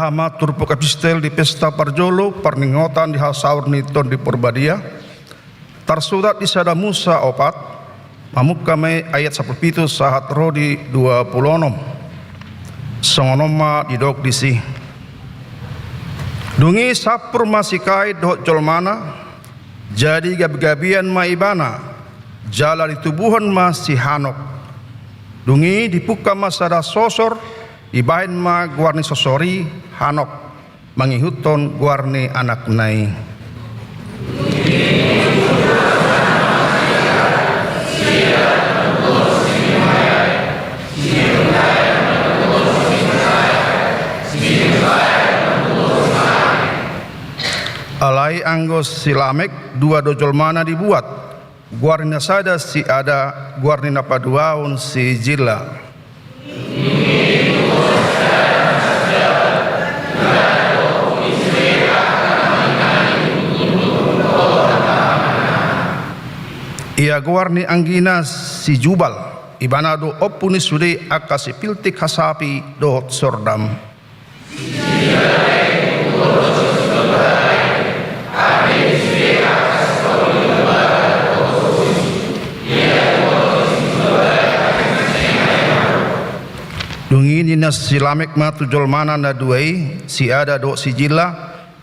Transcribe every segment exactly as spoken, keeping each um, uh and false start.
Ama turpuk epistel di pesta parjolo parningotan di hasaor ni Tondi Porbadia, tarsurat di sada Musa opat, mamungka ma i ayat sampulu pitu sahat ro di dua pulu onom. Songon on ma didok disi. Dung i sampur ma si Kain dohot jolmana, jadi gabegabean ma ibana, jala ditubuhon ma si Hanok. Dung i dipungka ma sada sosor, dibahen ma goar ni sosor i Hanok, mangihuthon goar ni anakna i. Alai anggo si Lamek dua do jolmana dibuat, goar ni na sada si Ada, goar ni na paduahon si Jilla. Ia goar ni anggina si Jubal, ibana do ompu ni sude angka sipiltik hasapi dohot sordam. Dung i ninna si Lamek ma tu jolmana na dua i, si Ada dohot si Jilla,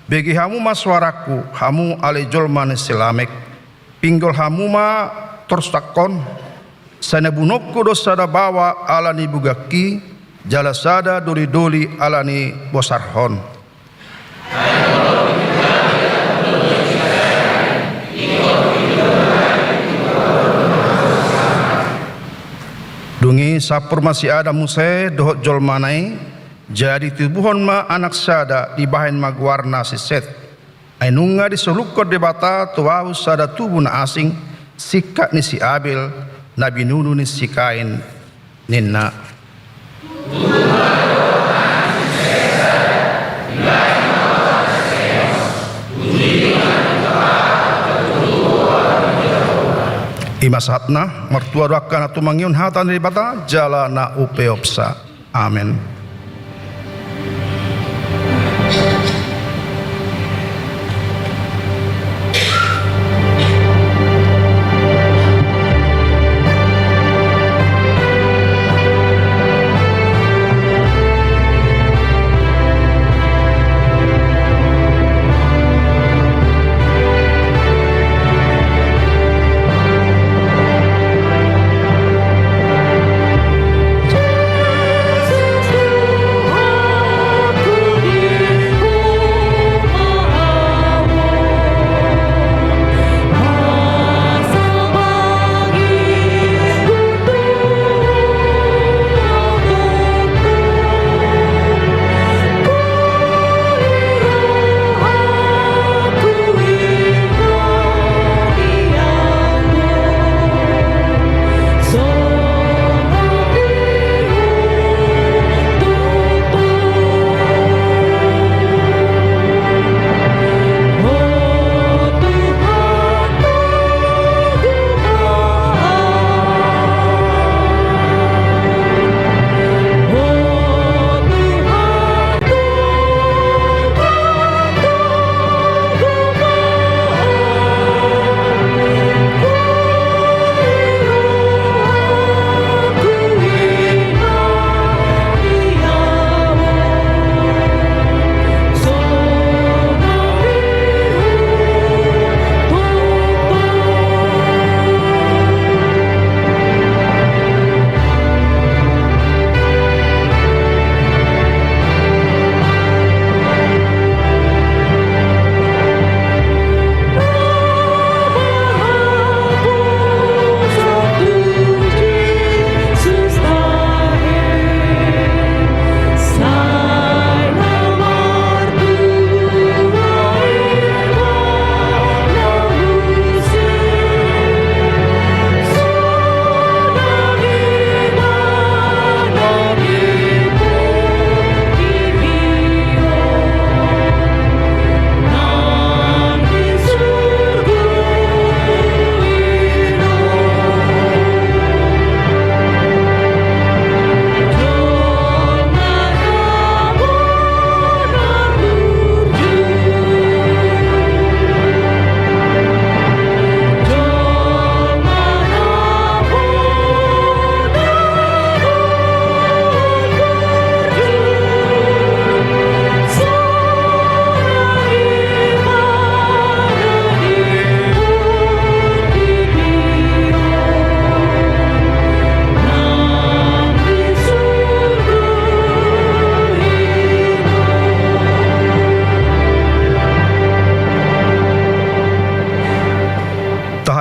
bege hamu ma soarangku, hamu ale jolma ni si Lamek. Pinggol hamu ma torsakkon, sai nabunuhonku do sada baoa ala ni bugangki, jala sada dolidoli ala ni bosarhon. Dung i sampur ma si Adam muse dohot jolmana i, jadi tubuhon ma anak sada, dibahen ma goarna si Set. Ai nunga disolukkon Debata tu ahu sada tubu na asing, singkat ni si Abel, na binunu ni si Kain, ninna. I ma sahatna, martua do angka na tumangihon hata ni Debata, jala na umpeopsa. Amen.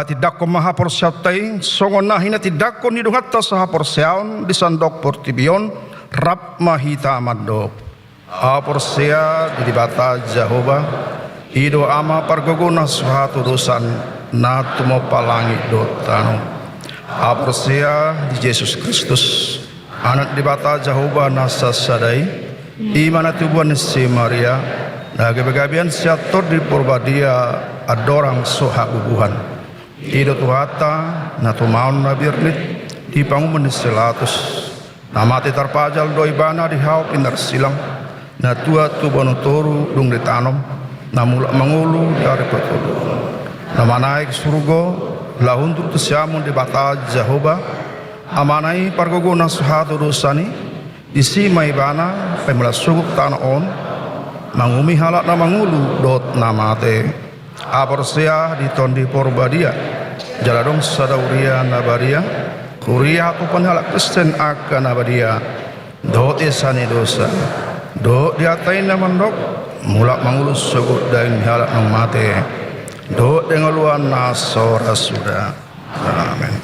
Tindangkon ma haporseaonta i songon na hinatindangkon ni dongananta sahaporseaon di sandok portibi on. Rap ma hita mandok: Ahu porsea di Debata Jahowa, i do Ama pargogo na so hatodosan, na tumompa langit dohot tano. Ahu porsea di Jesus Kristus, Anak ni Debata Jahowa na sasada i, i ma na tinodoan ni si Maria, na gabegabean sian Tondi Porbadia, andorang so habubuhan. I do Tuhanta, na tumaon na birnit di panguhuman ni si Pilatus. Na mate tarpajal do Ibana di hau pinarsilang, na tuat tu banua toru dung ditanom, na mulak mangolu di ari patolu, na manaek surgo, laho hundul tu siamun Debata Jahowa, Amana i pargogo na so hatodosan i. Disi ma Ibana paima laho sogot tu tano on, manguhumi halak na mangolu dohot na mate. Ahu porsea di Tondi Porbadia, jala adong sada huria na badia, huria hatupan ni halak Kristen angka na badia, dohot esa ni dosa, dohot di hata i na mandok, mulak mangolu sogot daging ni halak na mate, dohot di hangoluan na so ra suda. Amen.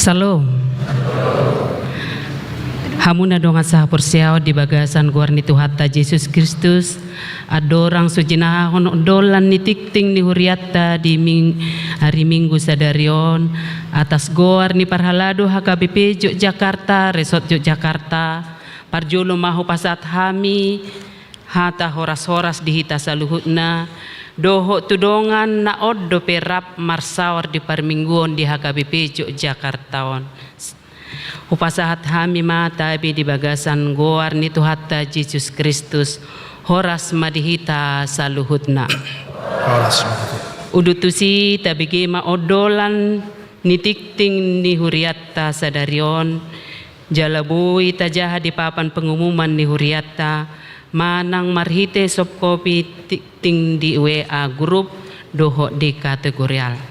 Syalom. Hamuna dongan sahaporseaon di bagasan goar ni Tuhanta Jesus Kristus, andorang so jinahahon ondolan ni tingting ni hurianta di ming-, ari Minggu sadari on, atas goar ni parhalado H K B P Yogyakarta, Resort Yogyakarta, parjolo ma hupasahat hami hata horas-horas di hita saluhutna, dohot tu dongan na on dope rap marsaor di parmingguon di H K B P Yogyakarta on. Hupasahat hami ma tabe di bagasan goar ni Tuhanta Jesus Kristus, horas ma di hita saluhutna. Horas ma di hita. Udut tusi tabege ma ondolan ni tingting ni hurianta sadari on, jala boi tajaha di papan pengumuman ni hurianta, manang marhite soft copy tingting di W A grup dohot di kategorial.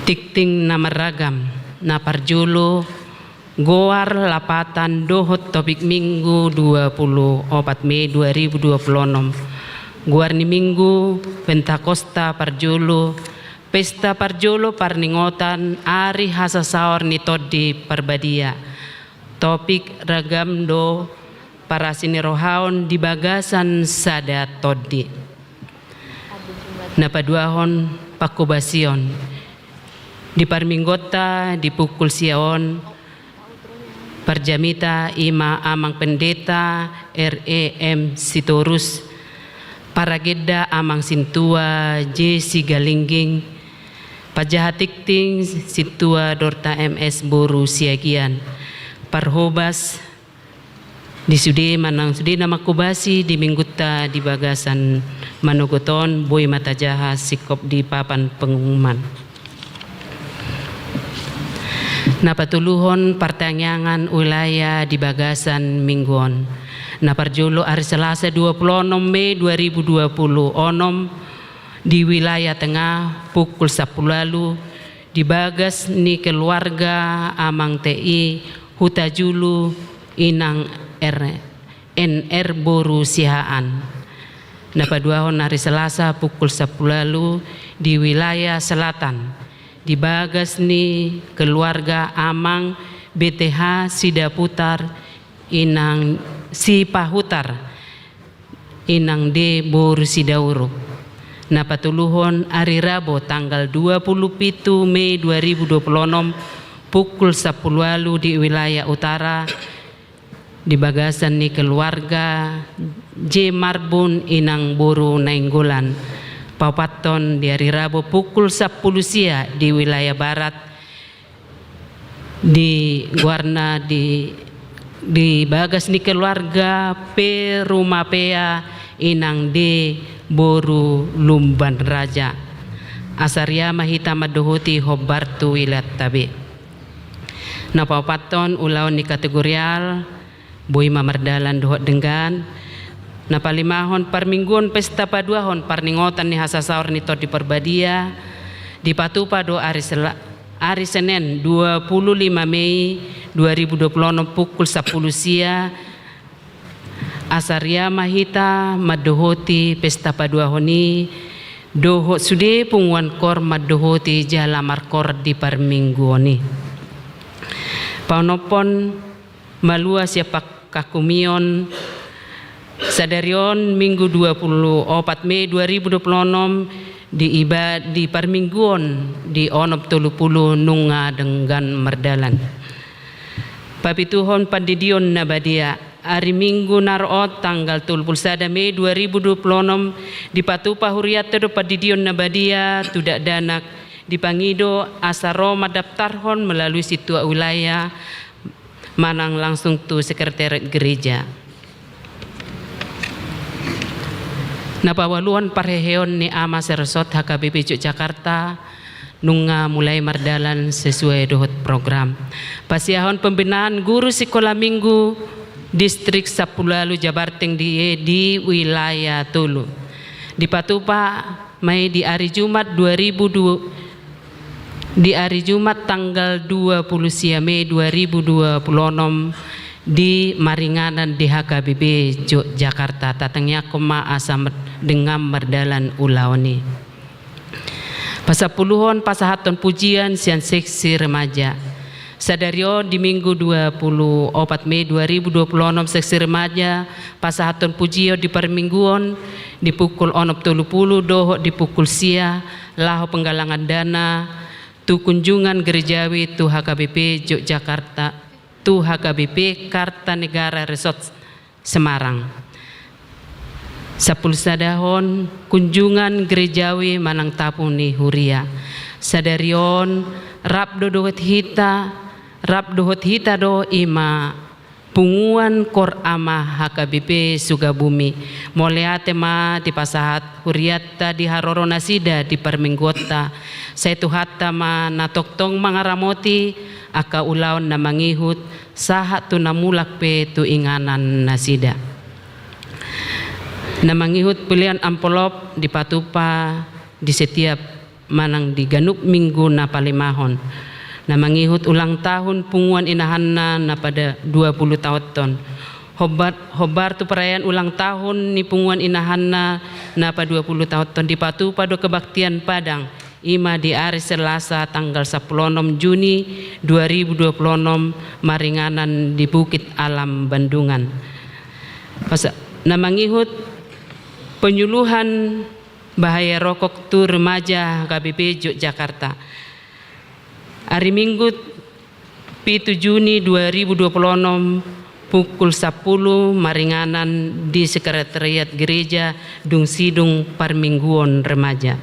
Tingting na marragam, na parjolo, goar, lapatan dohot topik Minggu dua puluh opat Mei dua ribu dua puluh onom. Goar ni Minggu, Pentakosta parjolo, pesta parjolo parningotan ari hasasaor ni Tondi Parbadia. Topik ragam do parasinirohaon di bagasan sada tondi. Na paduahon, pangkobasion. Di parmingguonta di pukul sia on, parjamita i ma Amang Pendeta R E M Sitorus, paragenda Amang Sintua J Sigalingging, panjaha tingting Sintua Dorta M S boru Siagian, parhobas di sude manang sude na mangkobasi di minggunta di bagasan manogot on, boi ma tajaha singkop di papan pengumuman. Na patoluhon, partangiangan wilayah di bagasan minggu on. Na parjolo, ari Selasa dua puluh onom Mei dua ribu dua puluh onom, di wilayah tengah, pukul sampulu ualu, di bagas ni keluarga Amang T I Hutajulu, Inang R N R boru Siahaan. Na paduahon, ari Selasa pukul sampulu ualu, di wilayah selatan, di bagas ni keluarga Amang B T H Sidaputar, Inang Sipahutar, Inang D boru Sidauruk. Na patoluhon, ari Rabo tanggal dua puluh pitu Mei dua ribu dua puluh onom, pukul sampulu ualu, di wilayah utara, di bagasan ni keluarga J Marbun, Inang boru Nainggolan. Paopathon, di ari Rabo pukul sampulu sia, di wilayah barat, di goarna di, di bagas ni keluarga Perumapea, Inang D boru Lumban Raja. Asa riama hita mandohoti hombar tu wilayanta be. Na paopathon, ulaon ni kategorial, boi ma mardalan dohot denggan. Na palimahon, parmingguon pesta paduahon parningotan ni hasasaor ni Tondi Parbadia, dipatupa do ari Sela-, ari Senen dua puluh lima Mei dua ribu dua puluh onom pukul sampulu sia. Asa riama hita mandohoti pesta paduahon i, dohot sude punguan koor mandohoti jala markoor di parmingguon i. Paonomhon, malua sian pangkangkumion, sadari on Minggu dua puluh opat Mei dua ribu dua puluh onom, di iba-, di parmingguon di onom tolu pulu nunga denggan mardalan. Papituhon, pandidion na badia. Ari Minggu na ro on tanggal tolu pulu sada Mei dua ribu dua puluh onom, dipatupa hurianta do pandidion na badia tu dakdanak, dipangido asa ro mandaftarhon melalui sintua wilayah manang langsung tu sekretariat gereja. Na paualuhon, parheheon ni ama seresort H K B P Yogyakarta nunga mulai mardalan sesuai dohot program. Pasiahon pembinaan guru sikola minggu distrik sampulu ualu Jabarteng di, di wilayah tolu. Dipatupa ma i di ari Jumat dua ribu dua, di ari Jumat tanggal dua pulu sia Mei dua ribu dua pulu onom di Maringanan di H K B P Yogyakarta. Tatangiangkon ma asa mer-, denggan mardalan ulaon i. Pasampuluhon, pasahathon pujian sian seksi remaja. Sadari on di Minggu dua puluh opat Mei dua ribu dua puluh enam, seksi remaja pasahathon pujian di parmingguon di pukul onom tolu pulu dohot di pukul sia laho penggalangan dana tu kunjungan gerejawi tu H K B P Yogyakarta, tu H K B P Kartanegara Resort Semarang. Sampulu sadahon, kunjungan gerejawi manang tapu ni huria. Sadari on, rap do dohot hita, rap dohot hita do i ma punguan Kor Ama H K B P Sugabumi. Mauliate ma dipasahat hurianta di haroro nasida di parmingguonta. Sai Tuhanta ma na tongtong mangaramoti angka ulaon na mangihut, sahat tu na mulak pe tu inganan nasida. Na mangihut pelean amplop dipatupa di setiap manang di ganup minggu na palimahon. Na mangihut ulang tahun punguan inahanna na pada dua pulu taonhon. Hombar, hombar tu perayaan ulang tahun ni punguan inahanna na pa dua pulu taonhon dipatupa do kebaktian padang, i ma di ari Selasa tanggal sampulu onom Juni dua ribu dua pulu onom, maringanan di Bukit Alam Bandungan. Pasa-, na mangihut penyuluhan bahaya rokok tu remaja H K B P Yogyakarta. Ari Minggu, pitu Juni dua ribu dua pulu onom, pukul sampulu, maringanan di Sekretariat Gereja dung sidung parmingguon remaja.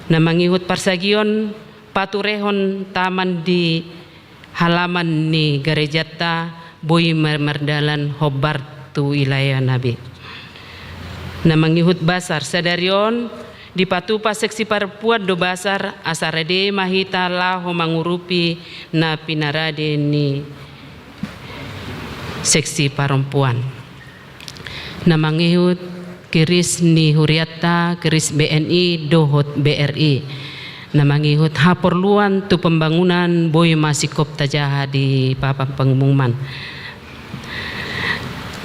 Na mangihut parsagion paturehon taman di halaman ni garejanta, boi ma mardalan hombar tu wilayahna be. Na mangihut basar, sadari on dipatupa seksi parompuan do basar, asa rade ma hita laho mangurupi na pinarade ni seksi parompuan. Na mangihut keris ni hurianta, keris B N I dohot B R I. Na mangihut haporluan tu pembangunan, boi ma singkop tajaha di papan pengumuman.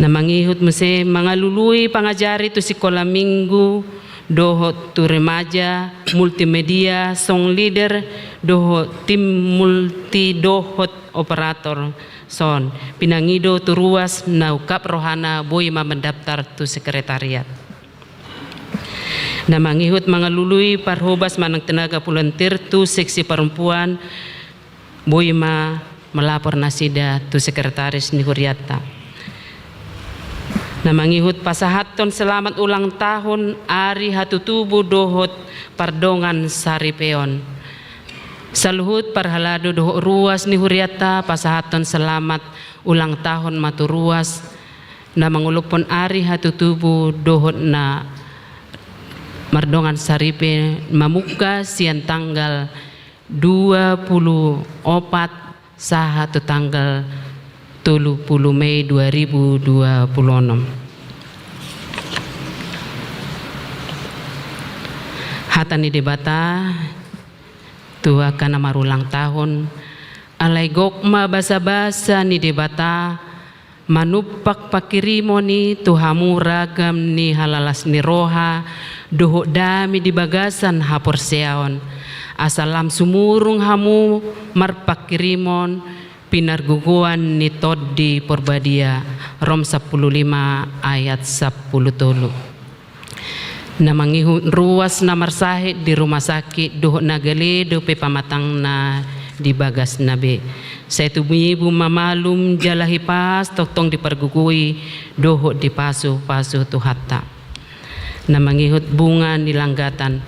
Na mangihut muse mangalului pangajari tu sikola minggu dohot tu remaja, multimedia, song leader, dohot tim multi dohot operator. Son, pinangido tu ruas na ungkap rohana, boi ma mendaftar tu sekretariat. Na mangihut mangalului parhobas manang tenaga volunteer tu seksi parompuan, boi ma melapor nasida tu sekretaris ni hurianta. Na mangihut pasahathon selamat ulang tahun, ari hatutubu dohot pardongan saripeon. Saluhut parhalado dohot ruas ni hurianta pasahathon selamat ulang tahun ma tu ruas na mangolophon ari hatutubu dohot na mardongan saripe mamungka sian tanggal dua pulu opat sahat tu tanggal tolu pulu Mei dua ribu dua pulu onom. Hata ni Debata tu angka na marulang tahun, alai gok ma basabasa ni Debata, manumpak pangkirimon i tu hamu ragam ni halalas ni roha dohot dame di bagasan haporseaon, asa lam sumurung hamu marpangkirimon pinargogoan ni Tondi Porbadia. Rom sampulu lima ayat sampulu tolu. Na mangihut ruas na marsahit di rumah sakit dohot na gale dope pamatangna di bagasna be, sai tumibu ma malum jala hipas tongtong dipargogoi dohot dipasupasu Tuhanta. Na mangihut bunga ni langgatan.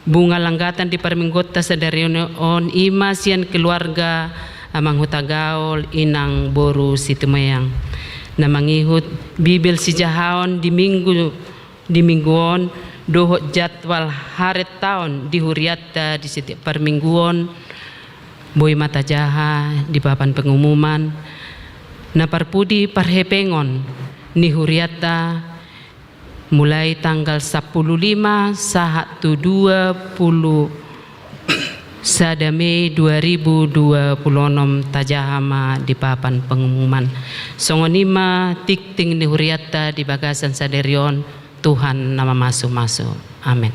Bunga langgatan di parmingguonta sadari on i ma sian keluarga Amang Hutagaol, Inang boru Situmeang. Na mangihut Bibel sijahaon di minggu, di minggu on, dohot jadwal harentaon di hurianta di setiap parmingguon, boi ma tajaha di papan pengumuman. Na parpudi parhepengon ni hurianta, mulai tanggal sampulu lima sahat tu dua pulu sada Mei dua ribu dua pulu onom, tajaha ma di papan pengumuman. Songon i ma tingting ni hurianta di bagasan sadari on. Tuhan na mamasumasu. Amen.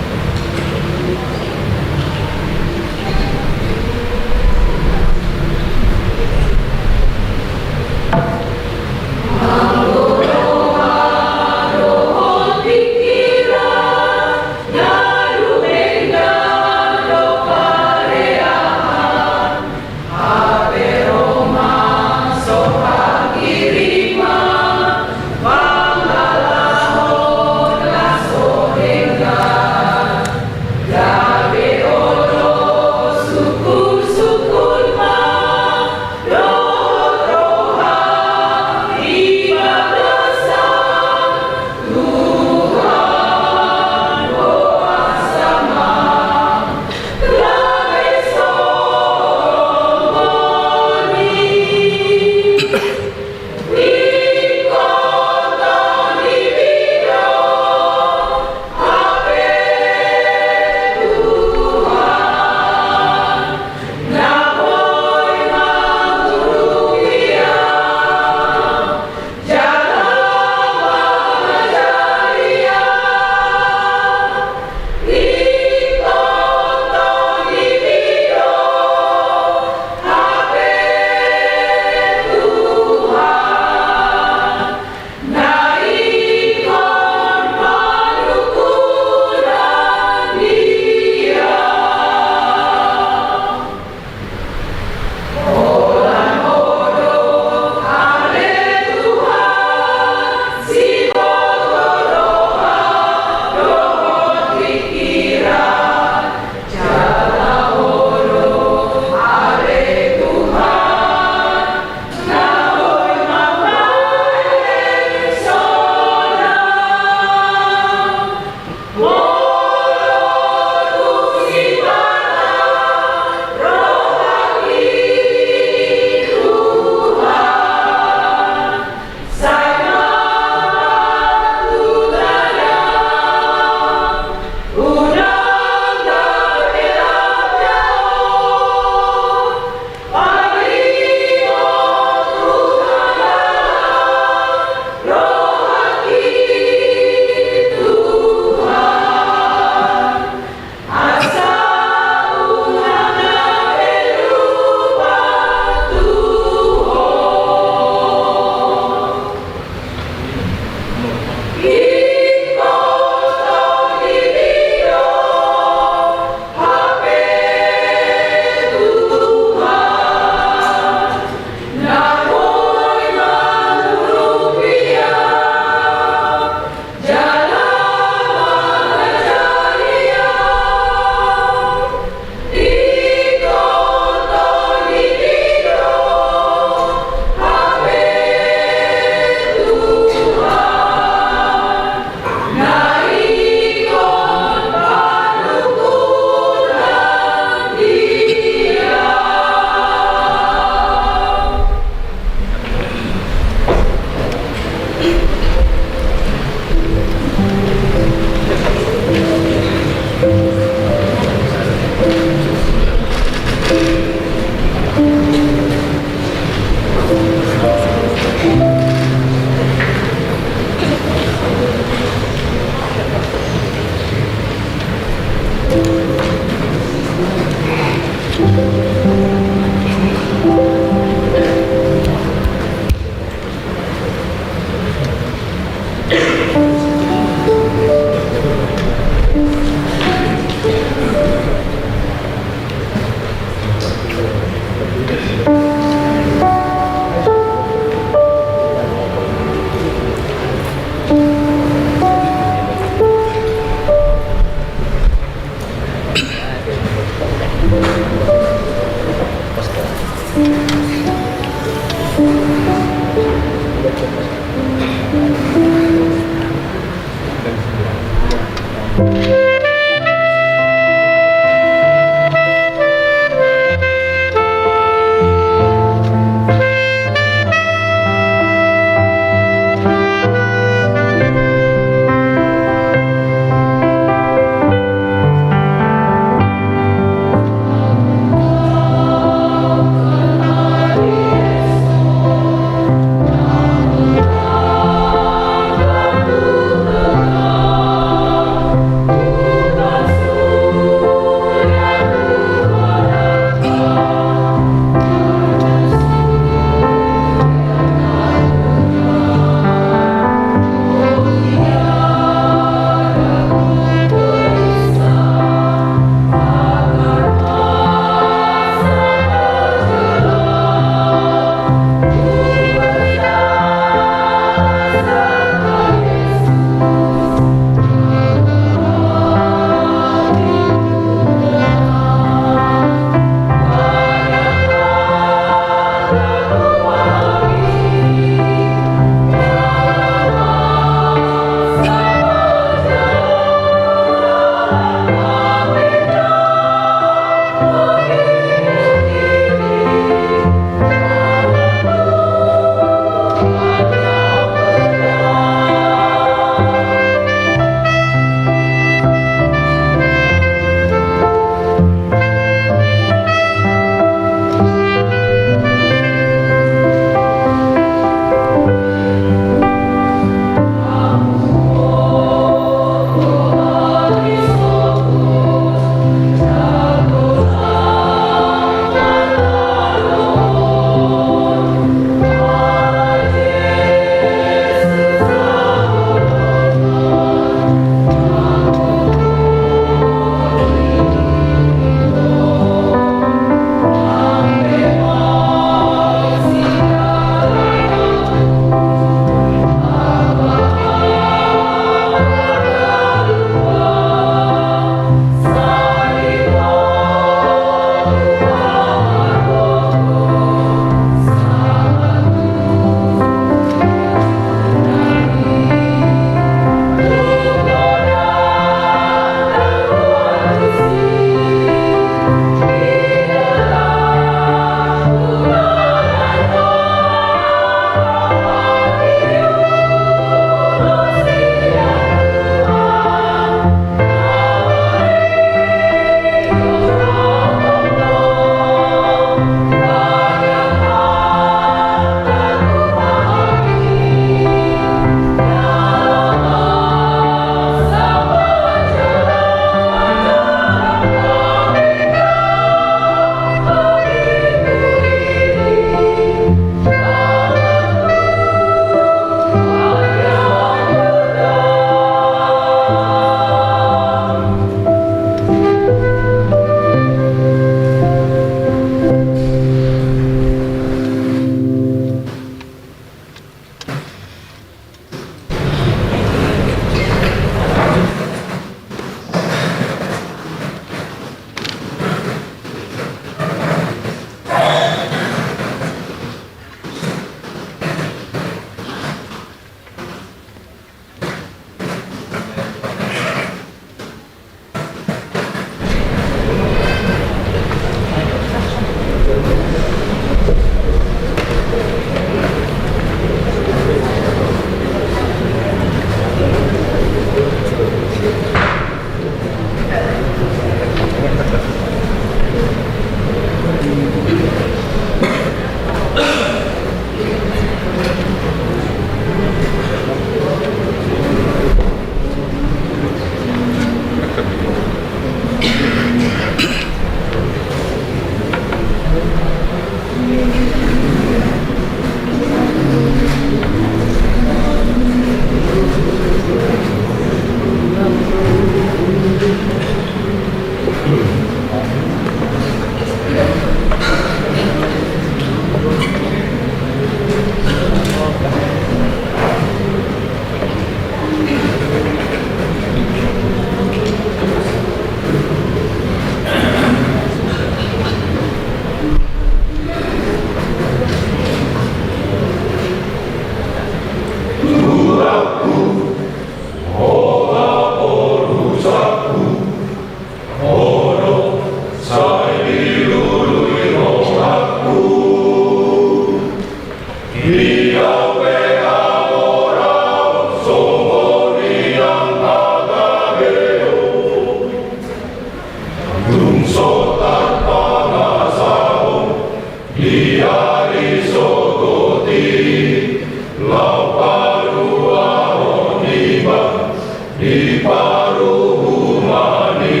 Dung so tarpangasahon di ari sogot i, laho paluahon ibana di paruhuman i.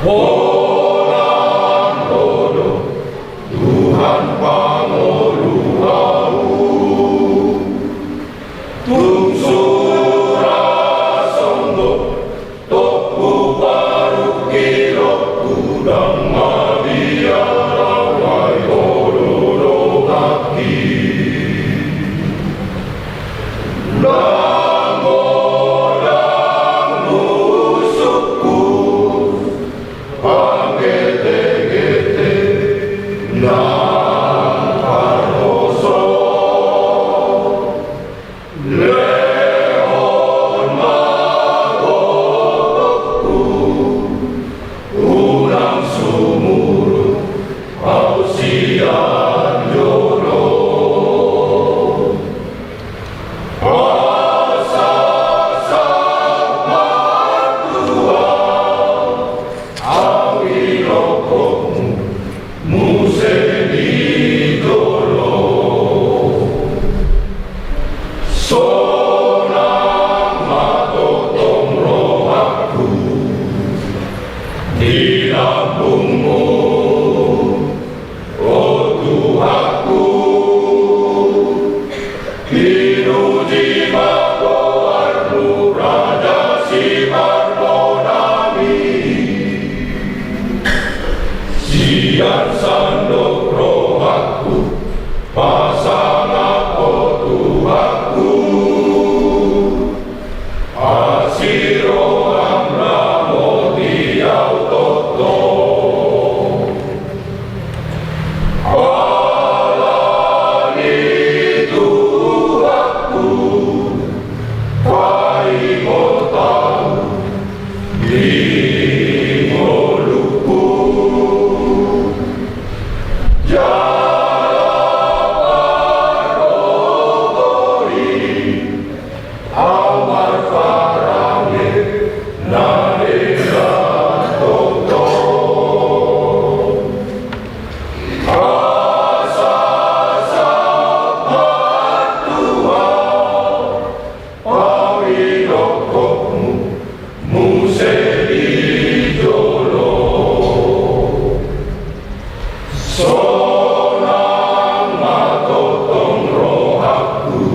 Holan Ho do, Tuhan, pangolu ahu. Tung sura songgop, toppu parungkilonku, ndang mabiar ahu, ai Ho do donganki. Ndang godang musukku, panggetegete na parhoso. Lehon ma gogongku, unang sumurung ahu sian jolo. Pasahat martua ahu di rohangku, muse di jolo. Sonang ma tongtong rohangku di lambungmu, o Tuhanku. Pinuji ma goarmu, Raja Simarmonang i. Sian sandok rohangku pasangap Ho, Tuhanku. Asi roham ramoti ahu tongtong. Ala ni Tuhanku, paingot ahu di ngolungku. Jala pargogoi ahu marparange na denggan tongtong. Asa sahat martua ahu di rohangku, muse di jolo. Sonang ma tongtong rohangku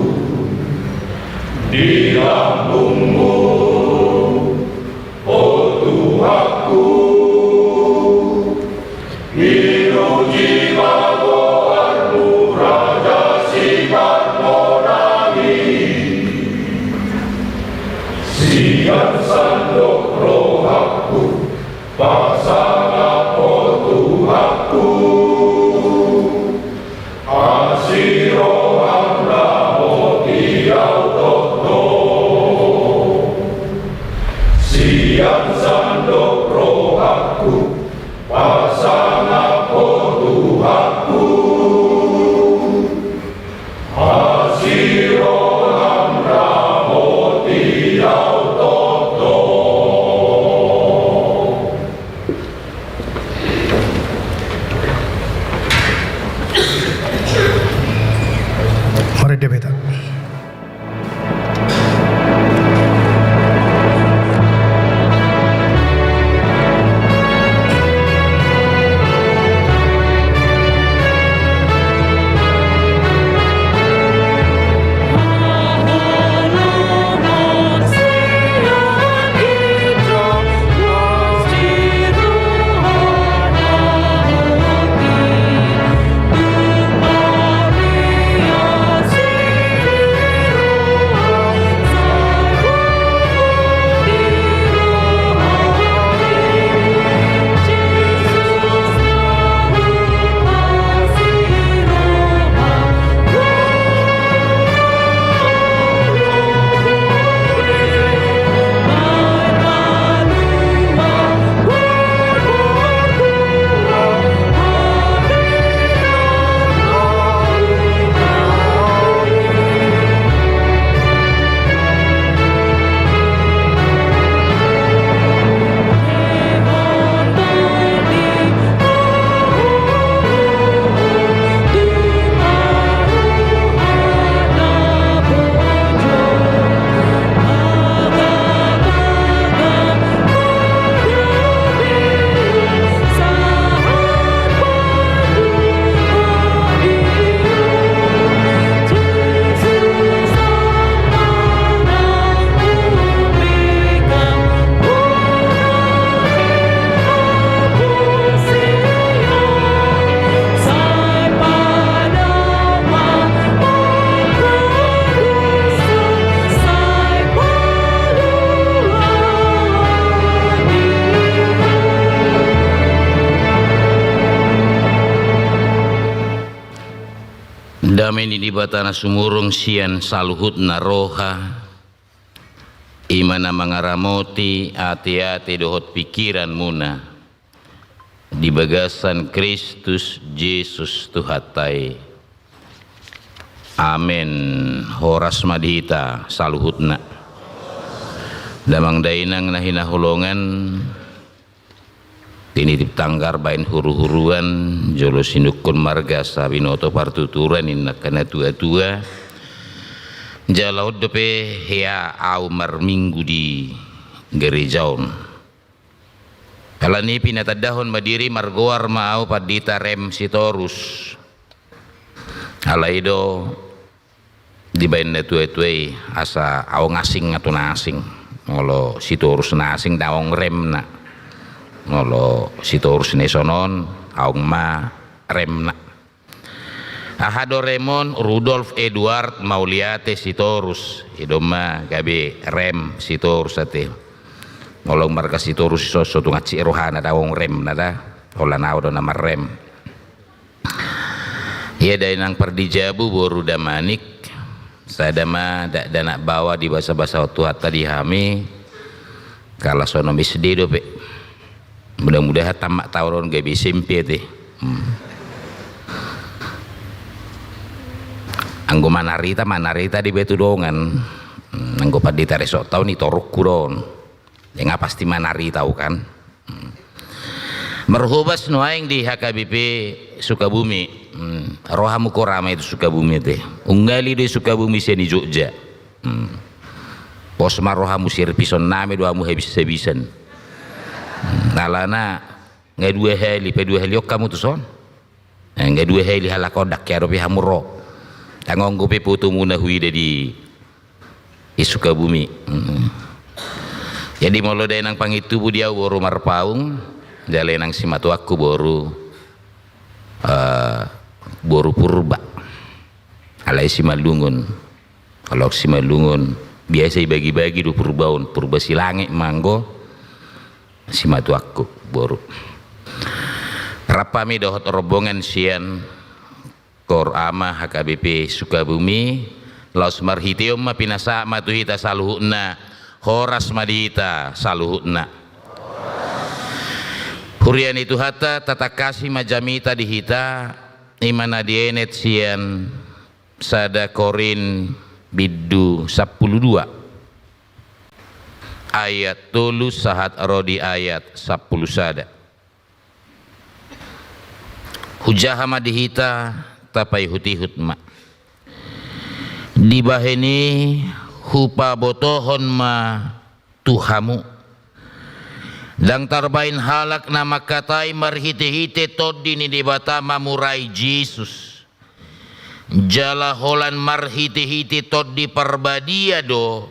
di lambungmu, o Tuhanku. Pinuji ma goarmu, Raja Simarmonang i. Sian sandok rohangku pasangap Ho, Tuhanku. Asi roham ramoti ahu tongtong. Sian sandok rohangku pasangap Ho, Tuhanku. Asi roham ramoti ahu tongtong. Marende ma hita. Dame ni Debata na sumurung sian saluhutna roha, i ma na mangaramoti ateate dohot pingkiranmuna di bagasan Kristus Jesus Tuhanta i. Amen. Horas ma di hita saluhutna. Damang dainang na hinaholongan, tinitip tanggar baen huruhuruan, jolo sinungkun marga sabinoto partuturan ninna angka na tuatua. Jala on dope hea au marminggu di gereja on. Alani i pinatandahon ma diri, margoar ma au Pandita Rem Sitorus. Alai do dibaen na tuatua i asa ahu nga asing, nga tu na asing. Molo Sitorus na asing, naung remna. Molo Sitorus na dison on, ahu ma remna. Aha do rem on? Rudolf Eduard Mauliate Sitorus. I do ma gabe Rem Sitorus ate. Molo marga Sitorus i so, so tung hansit rohana, naung remna da. Holan ahu do na marrem. Ia dainang pardijabu, boru damanik, sada ma dakdanak baoa dibasabasahon Tuhanta di hami, kalas onom S D dope. Mudah-mudahan tamat taon on gabe S M P ate. Hmm. Anggo manarita, manarita dibaen tu dongan. Hmm, anggo pandita resort taon i torukku do on. Nga pasti manarita au kan. Hmm. Marhobas nuaeng di H K B P Sukabumi. Hmm. Ro hamu, ro ma i tu Sukabumi ate. Ungali do i Sukabumi sian i Jogja. Hmm. Pos ma ro hamu, servisonnami do hamu habis-habisan. Hmm. Alana nga dua hali, pe dua hali on hamu tuson. Eh, nga dua hali halak on, ndang hea dope hamu ro. Tangonggo pe fotomuna huida di, di Sukabumi. Mm. Jadi molo dainang pangintubu, di ahu boru Marpaung, jala inang simatuangku boru, eh, boru Purba. Alai Simalungun. Kalau Simalungun biasa ibagi-bagi do Purba on, Purba Silangit ma anggo simatuangku boru. Rap hami dohot rombongan sian Koor Ama H K B P Sukabumi, laos marhite on ma pinasahat ma tu hita saluhutna, horas ma di hita saluhutna. Huria ni Tuhanta, tatangkasi ma jamita di hita, i ma na dienet sian sada Korint bindu sampulu dua, ayat tolu sahat ro di ayat sampulu sada. Hujaha ma di hita, tapaihut-ihut ma. Dibahen i hupabotohon ma tu hamu, ndang tarbahen halak na mangkatai marhite-hite Tondi ni Debata mamurai Jesus. Jala holan marhite-hite Tondi Parbadia do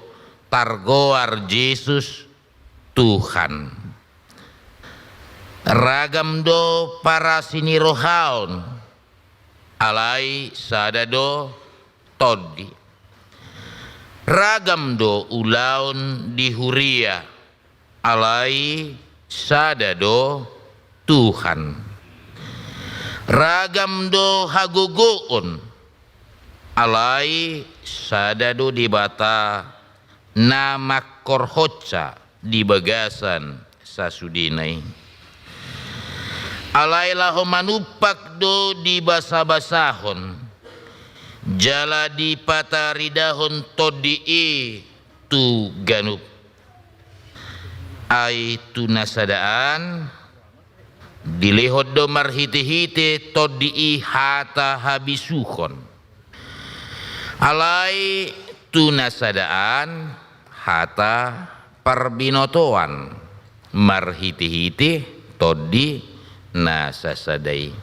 targoar Jesus Tuhan. Ragam do parasi ni roha on, alai sada do Tondi. Ragam do ulaon di huria, alai sada do Tuhan. Ragam do hagogoon, alai sada do Debata na mangkorhonsa di bagasan sasudena i. Alai laho manumpak do dibasabasahon, jala dipataridahon Tondi i tu ganup. Ai tu na sada an, dilehon do marhite-hite Tondi i hata habisuhon. Alai tu na sada an hata parbinotoan marhite-hite Tondi na sasada i.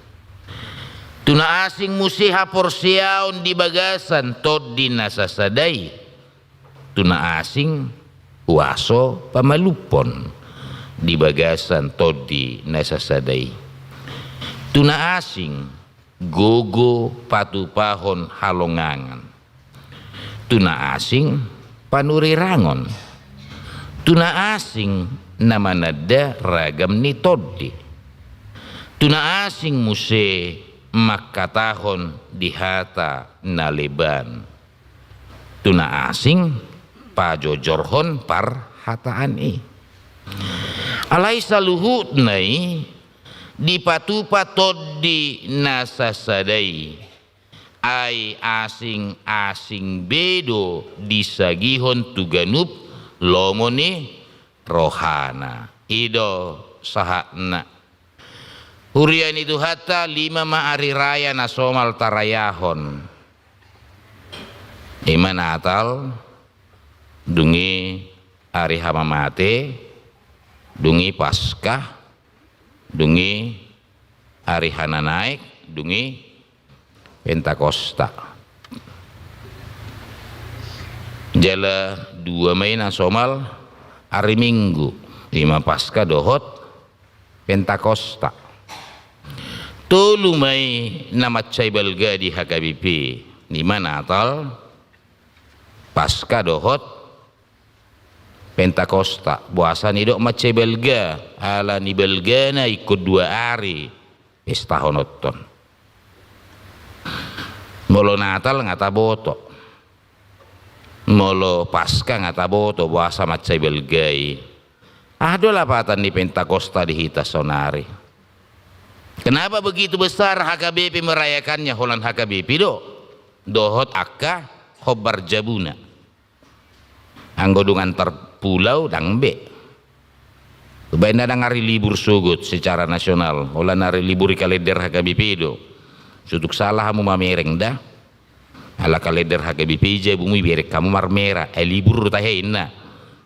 Tu na asing muse haporseaon di bagasan Tondi na sasada i. Tu na asing huaso pamalumhon di bagasan Tondi na sasada i. Tu na asing gogo patupahon halongangan. Tu na asing panurirangon. Tu na asing na mananda ragam ni tondi. Tu na asing muse mangkatahon di hata na leban tu na asing, pajojorhon parhataan i. Alai saluhutna i dipatupa Tondi na sasada i, ai asing-asing be do disagihon tu ganup lomo ni rohana. I do sahatna. Huria ni Tuhanta, lima ma ari raya na somal tarayahon. I ma Natal, dung i ari hamamate, dung i Paskah, dung i ari hananaek, dung i Pentakosta. Jala dua ma i na somal ari Minggu, i ma Paskah dohot Pentakosta. Tolu ma i na mansai balga di H K B P, i ma Natal, Paskah dohot Pentakosta. Boasa nidok mansai balga? Ala ni balgana ingkon dua ari pestahononton. Molo Natal nga taboto. Molo Paskah nga taboto, boasa mansai balga i. Aha do lapatan ni Pentakosta di hita saonari? Kenapa begitu besar H K B P merayakannya? Holan H K B P do dohot angka hombar jabuna. Anggo dung antar pulau ndang be. Baen na ndang ari libur sogot secara nasional, holan ari libur di kalender H K B P do. So tung salah hamu mamereng da. Ala kalender H K B P i jabumu, ibereng hamu marmera, ai libur do tahe inna.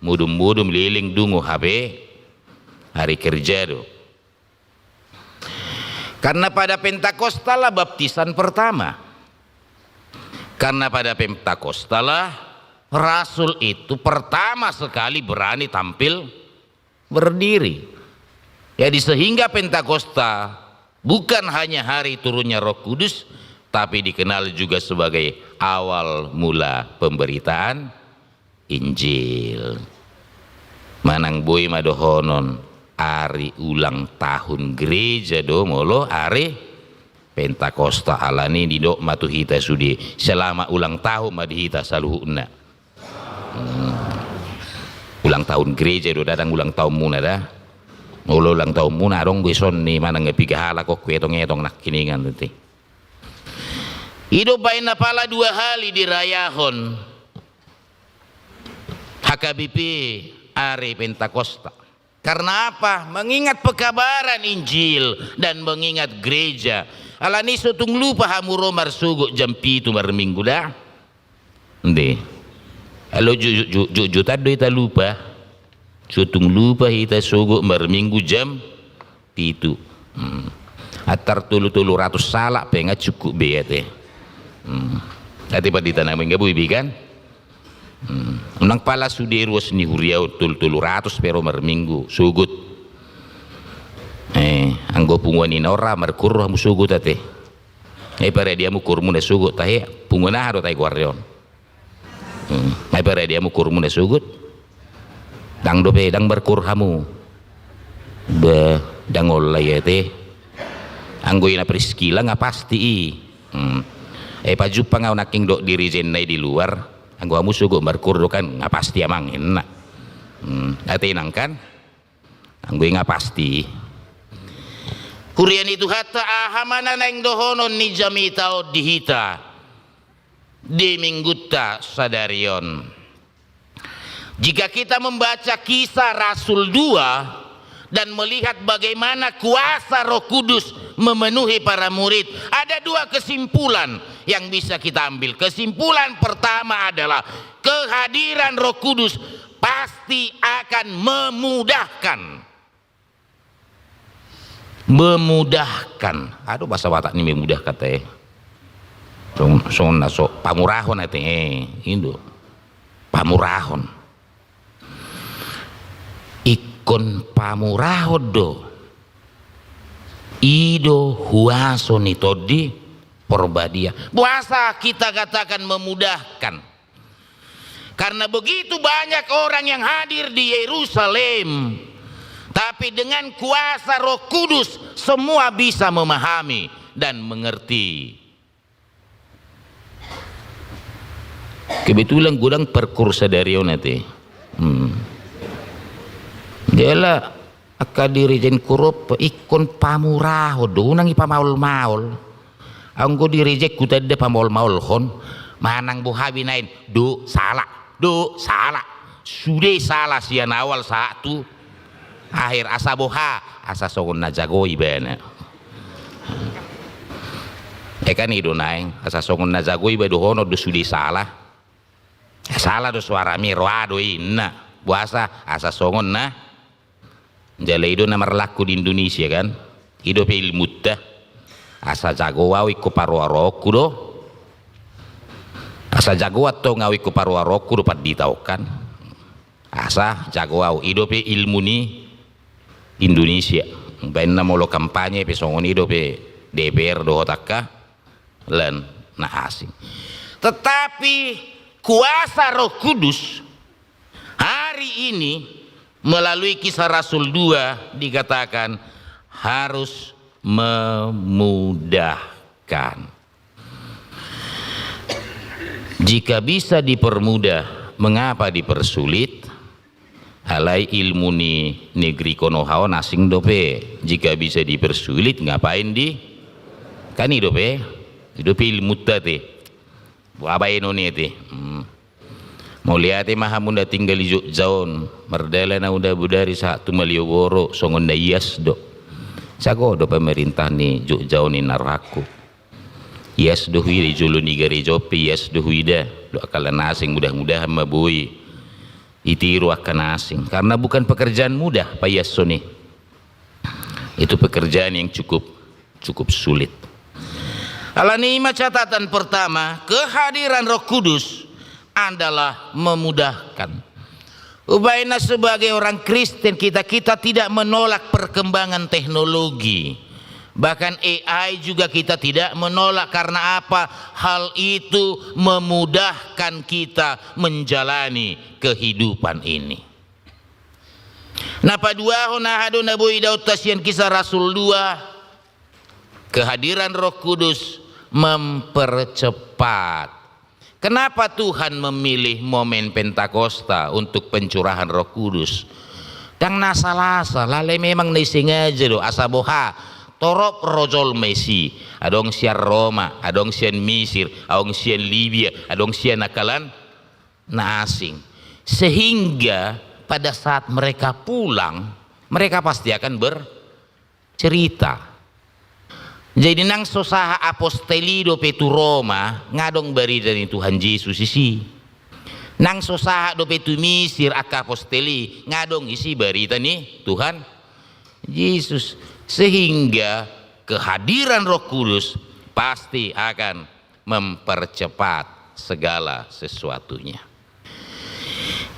Modom-modom leleng dungo hape ari kerja do. Karena pada Pentakostalah baptisan pertama. Karena pada Pentakostalah Rasul itu pertama sekali berani tampil berdiri. Jadi sehingga Pentakosta bukan hanya hari turunnya Roh Kudus, tapi dikenal juga sebagai awal mula pemberitaan Injil. Manang boi ma dohonon, ari ulang tahun gereja do molo ari Pentakosta, alani didok ma tu hita sude, selamat ulang tahun ma di hita saluhutna. Hmm. Ulang tahun gereja do, ndang ulang tahunmuna da. Molo ulang tahunmuna adong be sonni manang piga halak on huetong-etong nangkiningan tete. I do baen na pala dua hali dirayahon H K B P ari Pentakosta. Karena apa? Mengingat pekabaran Injil dan mengingat gereja. Alani so tung lupa hamu ro marsogot jam pitu marminggu da. Ende. Alo ju-, ju-, ju-, jutan do hita lupa. So tung lupa hita sogot marminggu jam pitu. Hmm. Antar tolu tolu ratus halak pe nga cukup be ate. Hmm. Ate pandita nami nga boi be kan? Hmm. Unang pala sude ruas ni huria on tolu tolu ratus pe ro marminggu sogot. Eh, anggo punguan i na ora markur hamu sogot ate. Eh, parade hamu kurmuna sogot tahe, punguan aha do tahe goarna on? Hmm. Ai parade hamu kurmuna sogot. Ndang dope, ndang markur hamu. Be, ndang olla i ate. Anggo ina Priskila nga pasti i. Hmm. Eh, pajumpang au nangkin dohot dirijenna i di luar. Anggo hamu sogot markur do kan, nga pasti amang inna. Hmm. Ate inang kan? Anggo i nga pasti. Huria ni Tuhanta, aha ma na naeng dohonon ni jamita on di hita di minggunta sadari on? Jika kita membaca Kisah Rasul dua dan melihat bagaimana kuasa Roh Kudus memenuhi para murid, ada dua kesimpulan yang bisa kita ambil. Kesimpulan pertama adalah kehadiran Roh Kudus pasti akan memudahkan. Memudahkan. Aha do bahasa Batak ni memudahkan ate? Song, songon na so, pamurahon ate, eh, i do. Pamurahon. Ingkon pamurahon do. I do huaso ni Tondi Porbadia. Boasa kita katakan memudahkan? Karena begitu banyak orang yang hadir di Yerusalem, tapi dengan kuasa Roh Kudus, semua bisa memahami dan mengerti. Kebetulan godang parkur sadari on ate. Hmm. Jala angka dirijen Kurup ingkon pamurahon do, unang i pamaol-maol. Anggo dirijen hutanda pamaol-maolhon, manang boha be naeng, do sala, do sala. Sude sala sian awal sahat tu akhir, asa boha, asa songon na jago ibana. E kan i do naeng, asa songon na jago iba dohonon do sude sala. Sala do suarami, roa do i, inna. Boasa, asa songon na. Jala i do na marlaku di Indonesia kan. I dope ilmunta. Asa jago au ingkon paroa-roaonku do. Asa jago antong au ingkon paroa-roaonku do pandita on kan. Asa jago au, i dope ilmu ni Indonesia. Baen na molo kampanye pe songon i dope D P R dohot angka lan na asing. Tetapi kuasa Roh Kudus hari ini melalui Kisah Rasul dua dikatakan harus memudahkan. Jika bisa dipermudah, mengapa dipersulit? Alai ilmu ni negeri konoha on asing dope. Jika bisa dipersulit, ngapain di, kan i dope. I dope ilmunta ate. Boha baenon i ate. Hmm. Mauliate ma hamu na tinggal di Jogja on, mardalan au Nabodari sahat tu Malioboro, songon na ias do. Jago do pamarintah ni Jogja on inna rohangku. Ias do huida, di jolo ni gareja on pe ias do huida. Dok angka lan asing, mudah-mudahan ma boi ditiru angka na asing. Karena bukan pekerjaan mudah paiashon i. Itu pekerjaan yang cukup, cukup sulit. Alani i ma catatan pertama, kehadiran Roh Kudus adalah memudahkan. Ubaena sebagai orang Kristen, kita, kita tidak menolak perkembangan teknologi. Bahkan A I juga kita tidak menolak. Karena apa? Hal itu memudahkan kita menjalani kehidupan ini. Na paduahon, aha do na boi idaonta sian Kisah Rasul dua? Kehadiran Roh Kudus mempercepat. Kenapa Tuhan memilih momen Pentakosta untuk pencurahan Roh Kudus? Ndang na asal-asal, alai memang na disengaja do, asa boha, torop ro jolma disi, adong sian Roma, adong sian Misir, adong sian Libia, adong sian angka lan na asing. Sehingga pada saat mereka pulang, mereka pasti akan bercerita. Jadi nang so sahat apostel i dope tu Roma, nga adong barita ni Tuhan Jesus disi. Nang so sahat dope tu Misir angka apostel i, nga adong disi barita ni Tuhan Jesus. Sehingga kehadiran Roh Kudus pasti akan mempercepat segala sesuatunya.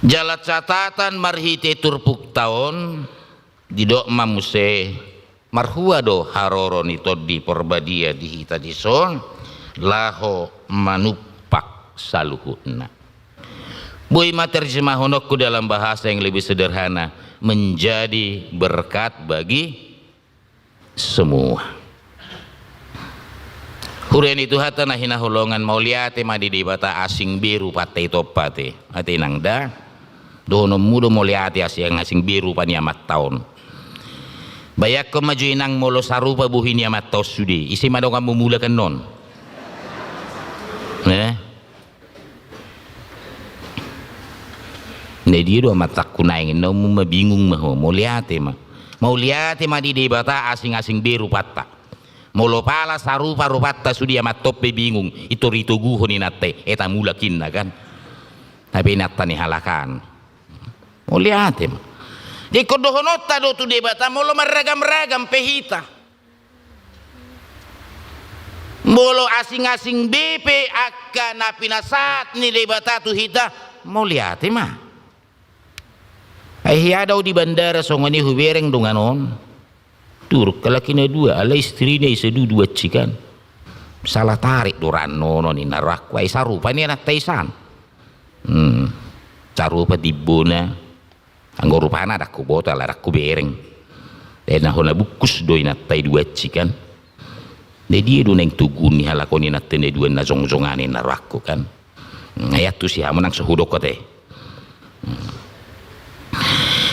Jala catatan marhite turpukta on, didok ma muse, marhua do haroro ni Tondi Porbadia di hita dison, laho manumpak saluhutna. Boi ma terjemahononku dalam bahasa yang lebih sederhana, menjadi berkat bagi semua. Huria ni Tuhanta na hinaholongan, mauliate ma di Debata, asing be rupanta i tompa ate. Ate inang da. Dohononmu do mauliate asing, asing be rupa ni amanta on. Bayangkon ma jo inang molo sarupa bohi ni amanta on sude. Ise ma donganmu mulak annon? Eh? Na dia do amantangku naeng, na umum ma bingung ma ho, mauliate ma. Mauliate ma di Debata, asing-asing be rupanta. Molo pala sarupa rupanta sude amanta on pe bingung, intor itoguhon inanta i, eta mulak inna kan. Hape inanta ni halak an. Mauliate ma. Jadi ingkon dohononta do tu Debata, molo marragam-ragam pe hita. Molo asing-asing be pe angka na pinasahat ni Debata tu hita, mauliate ma. Ai hian do au di bandara songon i hubereng dongan on. Turun halak i na dua, ala istrina i sadudu ansi kan. Salah tarik do rannon on inna rohangku, ai sarupa ni ananta i san. Hmm. Sarupa timbona. Anggo rupana ndang huboto, ala ndang hubereng. Te na hona bungkus do inanta i dua ansi kan. Jadi dia do naeng togu ni halak on i, nanti na dua na jongjong ani na rohangku kan. Nga ian tu si hamu nang so hudok kote.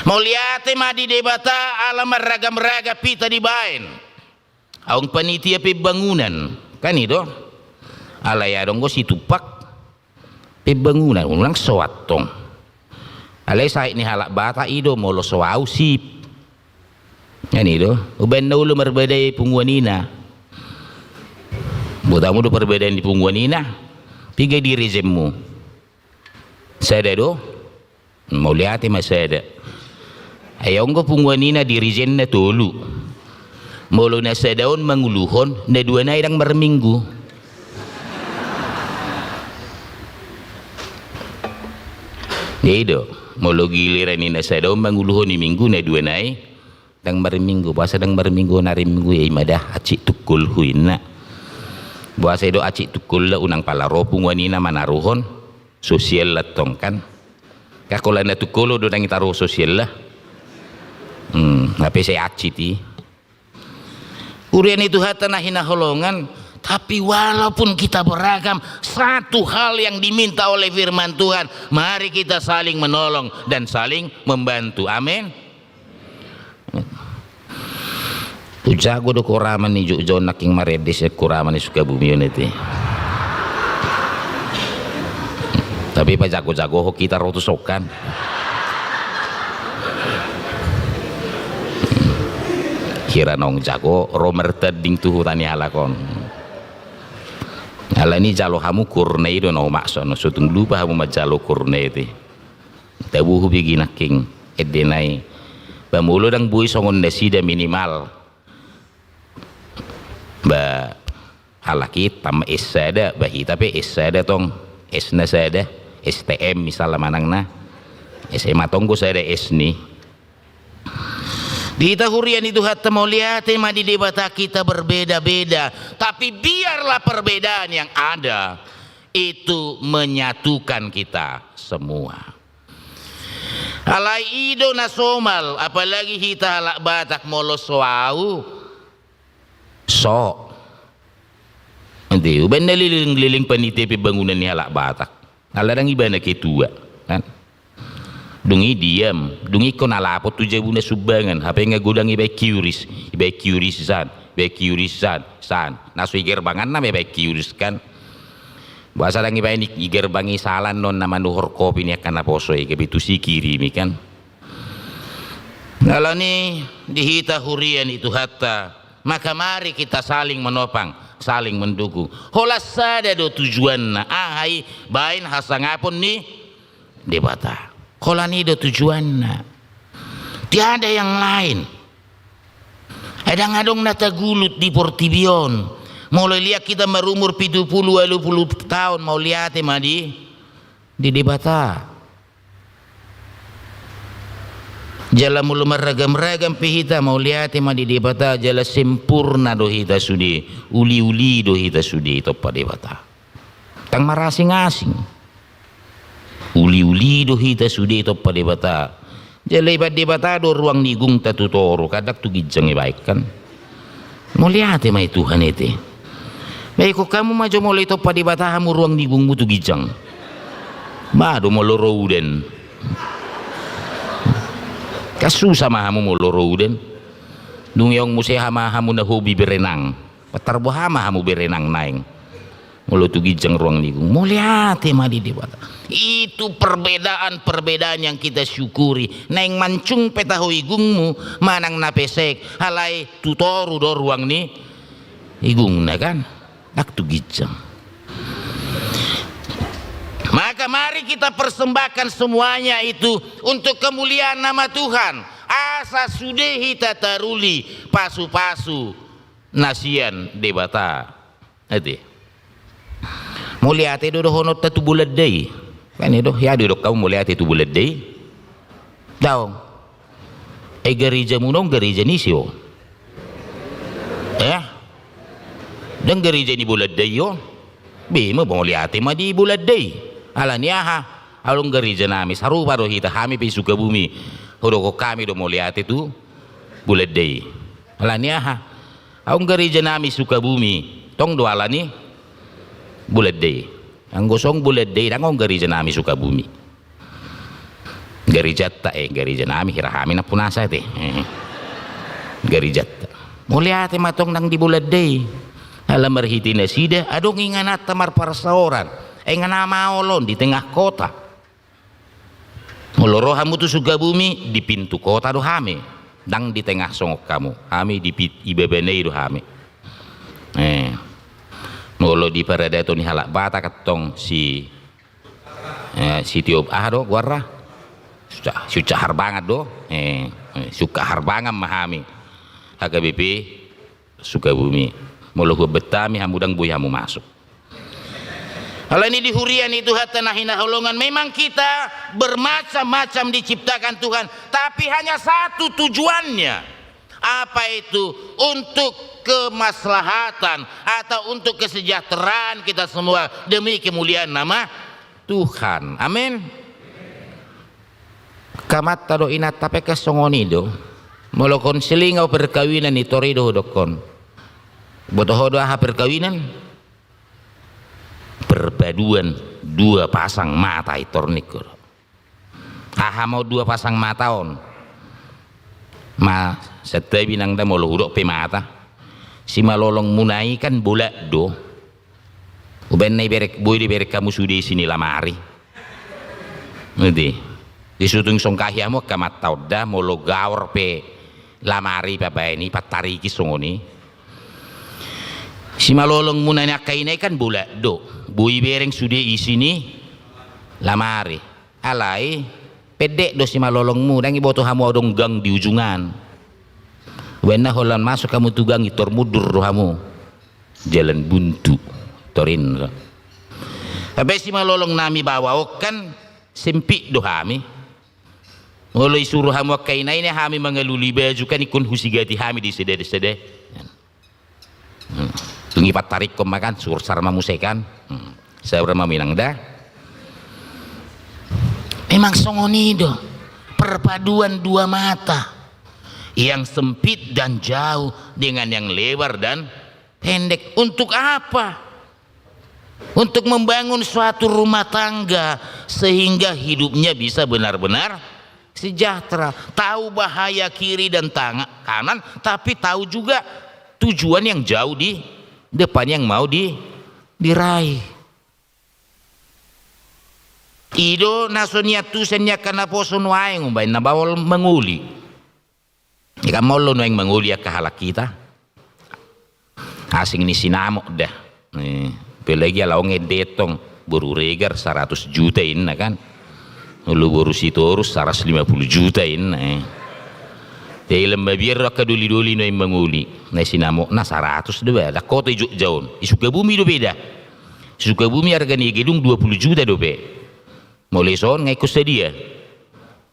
Mauliate ma di Debata ala marragam-ragam hita dibaen. Adong panitia pembangunan kan i do. Alai adong do situmpak pembangunan, unang so antong. Alai sahit ni halak Batak i do, molo so au sip. Kan i do, umbaen na olo marbadai punguan ina. Boto hamu do parbadaian ni punguan ina? Piga dirijenmu? Sada do? Mauliate ma sada. Ai adong do punguan ina dirijenna tolu. Molo na sada on manguluhon, na dua nai ndang marminggu. Jadi do, molo giliran ni na sada on manguluhon i minggu, na dua nai ndang marminggu. Boasa ndang marminggu, na riminggu i? Ima da, hansit tungkolhu inna. Boasa i do hansit tungkolna? Unang pala ro punguan ina manaruhon sosial antong kan. Kan holan na tungkol do ndang i taruhon sosial lah. Hmm, hape sai hansit i. Huria ni Tuhanta na hinaholongan, tapi walaupun kita beragam, satu hal yang diminta oleh firman Tuhan, mari kita saling menolong dan saling membantu. Amin. Tu jago do korama ni Jogja on nangkin marendes sian korama ni Sukabumi on ate. Tapi pajago-jagohon hita ro tu son kan. Hira naung jago ro martanding tu huta ni halak on. Alani jalo hamu kurna i do na umakson, so tung lupa hamu manjalo kurna i ate. Taboho be nangkin ende nai. Ba molo ndang boi songon nasida minimal. Ba halak i tama S sada, ba hita pe S sada tong, S na sada, S T M misalna manang na S M A tong do sada S ni. Di hita huria ni Tuhanta, mauliate ma di Debata, kita berbeda-beda, tapi biarlah perbedaan yang ada itu menyatukan kita semua. Alai i do na somal, apalagi hita halak Batak, molo so au, so. Ate, umbaen na leleng-leleng panitia pembangunan ni halak Batak. Ala ndang ibana ketua, kan? Dung i diam, dung i ingkon alapon tu jabuna sumbangan, hape nga godang ibaen kiuris, ibaen kiuris san, ibaen kiuris san, san. Na so i gerbanganna ma ibaen kiuris kan. Boasa ndang ibaen i gerbang i salan on na manuhor kopi ni angka naposo i, gabe tusi kirimi kan. Alani di hita huria ni Tuhanta, maka mari kita saling menopang, saling mendukung. Holan sada do tujuanna, aha i? Baen hasangapon ni Debata. Holan i do tujuanna. Tiada yang lain. Ndang adong na tagulut di portibi on. Molo liat hita marumur pitu pulu, ualu pulu taon, mauliate ma di, di Debata. Jala molo marragam-ragam pe hita, mauliate ma di Debata, jala sempurna do hita sude, uli-uli do hita sude ditompa Debata. Ndang marasing-asing. Uli-uli do hita sude ditompa Debata. Jala ibaen Debata do ruang ni igungta tu toru, ndang tu ginjang ibaen kan. Mauliate ma i Tuhan ate. Baen hamu ma jo molo ditompa Debata hamu ruang ni igungmu tu ginjang. Boha do molo ro udan? Kan susa ma hamu molo ro udan. Dung i adong muse ma hamu na hobi berenang. Patar boha ma hamu berenang naeng. Molo tu ginjang ruang ni igung, mauliate ma di Debata. Itu perbedaan-perbedaan yang kita syukuri. Naeng mancung pe taho igungmu manang na pesek, alai tu toru do ruang ni igungna kan. Ndang tu ginjang. Maka mari kita persembahkan semuanya itu untuk kemuliaan nama Tuhan. Asa sude hita taruli pasu-pasu na sian Debata. Ate. Mauliate do dohononta tu Bolanda i. Kan i do, ia do didok hamu mauliate tu Bolanda i? Daong. Eh, garejamuna on gareja ni ise on? Eh? Ndang gareja ni Bolanda i on? Be, mauliate ma di Bolanda i. Alani aha? Adong gareja nami, sarupa do hita, hami pe i Sukabumi. Hudokhon hami do mauliate tu Bolanda i. Alani aha? Adong gareja nami Sukabumi, tong do alani bulan dei. Anggo song bulan dei, ndang adong gareja nami Sukabumi. Garejanta, eh, gareja nami, hira hami nampunasa ate. Eh. Garejanta. Mauliate ma tong ndang di bulan dei. Ala marhite nasida, adong ingananta marparsaoran. Inganan maol on di tengah kota. Molo ro hamu tu Sukabumi, di pintu kota do hami. Ndang di tengah songon hamu. Hami di pit-, ibebani do hami. Eh. Molo di paradaton ni halak Batak antong si, eh, si tiop aha do goarna? Suca, suca harbangan do. Eh, eh, suca harbangan ma hami. H K B P Sukabumi. Molo huambat hami, hamu ndang boi hamu masuk. Alani di huria ni Tuhanta na hinaholongan, memang kita bermacam-macam diciptakan Tuhan, tapi hanya satu tujuannya. Apa itu? Untuk kemaslahatan atau untuk kesejahteraan kita semua, demi kemuliaan nama Tuhan. Amin. Amanta do, inanta pe kan songon i do. Molo konseling au perkawinan, i tor i do hudokkon. Boto ho do aha perkawinan? Perpaduan dua pasang mata, i tor ningku do. Aha ma on dua pasang mata on? Ma, santabi nang da molo hudok pe mata. Simalolongmuna i kan bolak do. Umbaen na iberek, boi do iberek hamu sude isi ni lamari. Ngerti? Di sutung songkahi hamu angka amanta on da, molo gaor pe lamari pabaen i, patariki songon i. Simalolongmuna ni angka ina i kan bolak do. Boi ibereng sude isi ni lamari. Alai pendek do simalolongmu, ndang iboto hamu adong gang di ujungan. Umbaen na holan masuk hamu tu gang i tor mundur do hamu. Jalan buntu, tor i do. Hape simalolong nami bawa on kan sempit do hami. Molo isuru hamu angka ina i, hami mangalului baju kan ingkon husigati hami di sada-sada. Hmm. Dung i patarikkon ma kan, sursar ma muse kan. Hmm. Sabar ma inang da. Memang songon i do. Perpaduan dua mata. Yang sempit dan jauh dengan yang lebar dan pendek. Untuk apa? Untuk membangun suatu rumah tangga sehingga hidupnya bisa benar-benar sejahtera, tahu bahaya kiri dan tang-, kanan, tapi tahu juga tujuan yang jauh di depan yang mau di-, diraih. I do na so niantusan ni angka naposo nuaeng, umbaen na baol mangoli. I kan maol do nuaeng mangoli angka halak hita. Asing ni sinamot da. Eh, apalagi ala on ende tong, boru Regar saratus juta inna kan. Molo boru Sitorus saratus lima puluh juta inna, eh. Jadi lam mabiar do angka doli-doli nuaeng mangoli. Na sinamotna saratus do ba, ndang hoto i Jogja on. I Sukabumi dope da. Sukabumi arga ni gedung dua puluh juta dope. Molo i son nga ingkon sadia?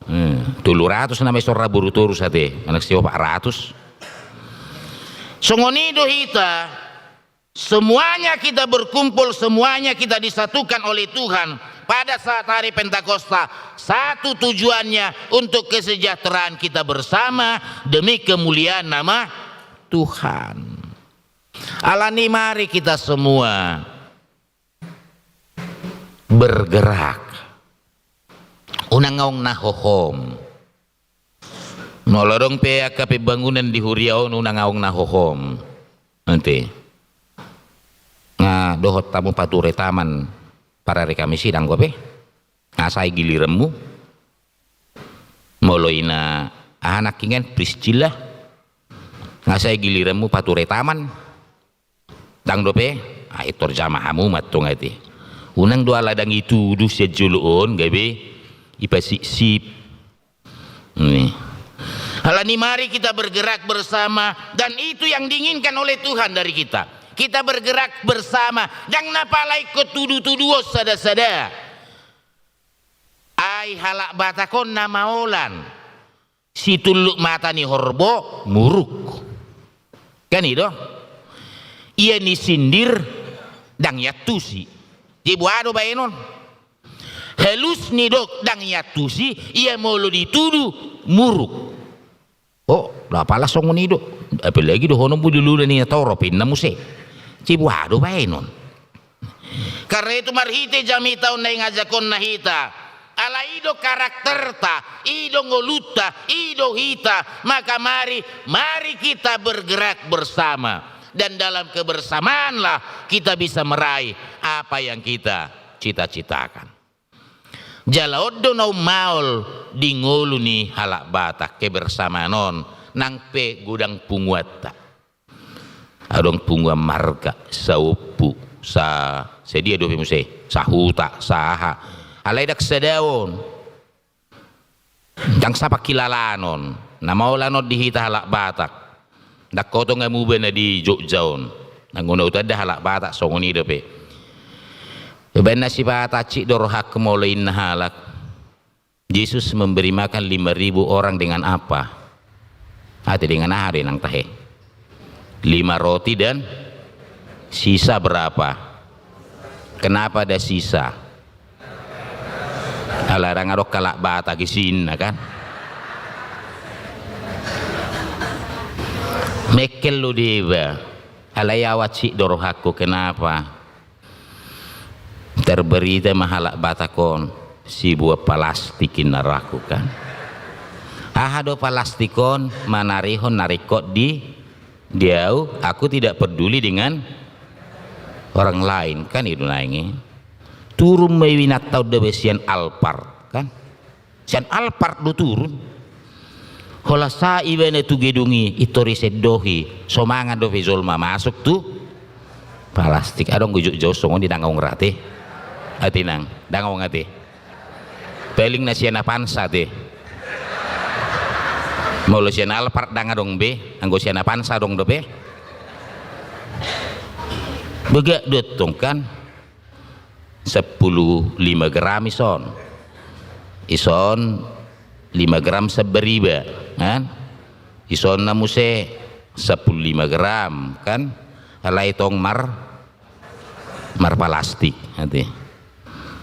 Hmm, tolu ratus nama i son ra boru Torus ate, manang sia opat ratus. Songon i do hita, semuanya kita berkumpul, semuanya kita disatukan oleh Tuhan pada saat hari Pentakosta. Satu tujuannya, untuk kesejahteraan kita bersama, demi kemuliaan nama Tuhan. Alani mari kita semua bergerak. Unang adong na hohom. Molo adong pe angka pembangunan di huria on, unang adong na hohom. Ate. Nga dohot hamu pature taman parari Kamis i, dang dope? Nga sae giliranmu. Molo ina aha nangkiningan, Priscilla. Nga sae giliranmu pature taman. Dang dope? Ai tor jama hamu ma antong ate. Unang do ala dang itudu sian jolo on gabe ipasipsip. Ni. Alani mari kita bergerak bersama, dan itu yang diinginkan oleh Tuhan dari kita. Kita bergerak bersama, dang na pala ingkon tudu-tuduon sada-sada. Ai halak Batak on na maolan. Situlluk mata ni horbo muruk. Kan i do? Ia ni sindir dang iantusi. Jadi boha do baenon? Halus ni dok dang iantusi, ia molo ditudu muruk. Oh, Lah pala songon i do. Apalagi dohononmu dulu na ninna torop inna muse. Cibuado baenon. Karena itu marhite jamita on na ingajakhonna hita. Ala i do karakterta, i do ngolunta, i do hita. Maka mari, mari kita bergerak bersama. Dan dalam kebersamaanlah kita bisa meraih apa yang kita cita-citakan. Jala on do na ummaol di ngolu ni halak Batak kebersamaan on nang pe godang punguanta. Adong punguan marga, saompu, sa, sadia dope muse, sahuta, saaha. Alai ndang sadaon. Ndang sapangkilalanon. Na maol on di hita halak Batak. Ndang hotong hamu ba na di Jogja on. Nanggo na hutanda halak Batak songon i dope. Baen na sipata hansit do rohangku molo inna halak. Yesus memberi makan lima ribu orang dengan apa? Ate dengan aha do inang tahe? Lima roti dan sisa berapa? Kenapa ada sisa? Ala ndang adong halak Batak isinna kan? Mengkel do deba. Alai au hansit do rohangku, kenapa? Tarbarita ma halak Batak on, sibuat palastik inna rohangku kan. Aha do palastik on, manarihon na ringkot di, di au, aku tidak peduli dengan orang lain kan, i do naeng i. Turun ma i inanta on deba sian Alphard kan. Sian Alphard do turun. Holan sahat ibana tu gedung i, intor i sendohi, so mangan dope jolma masuk tu palastik. Adong do i Jogja on songon i, ndang adong ra ate. Ate inang, ndang adong ate. Paling na sian Avanza ate. Molo sian Alphard ndang adong be, anggo sian Avanza adong dope. Bagak do tong kan. Sampulu lima gram ison. Ison lima gram sabariba, kan? Ison na muse sampulu lima gram, kan? Alai tong mar, marpalastik, ate.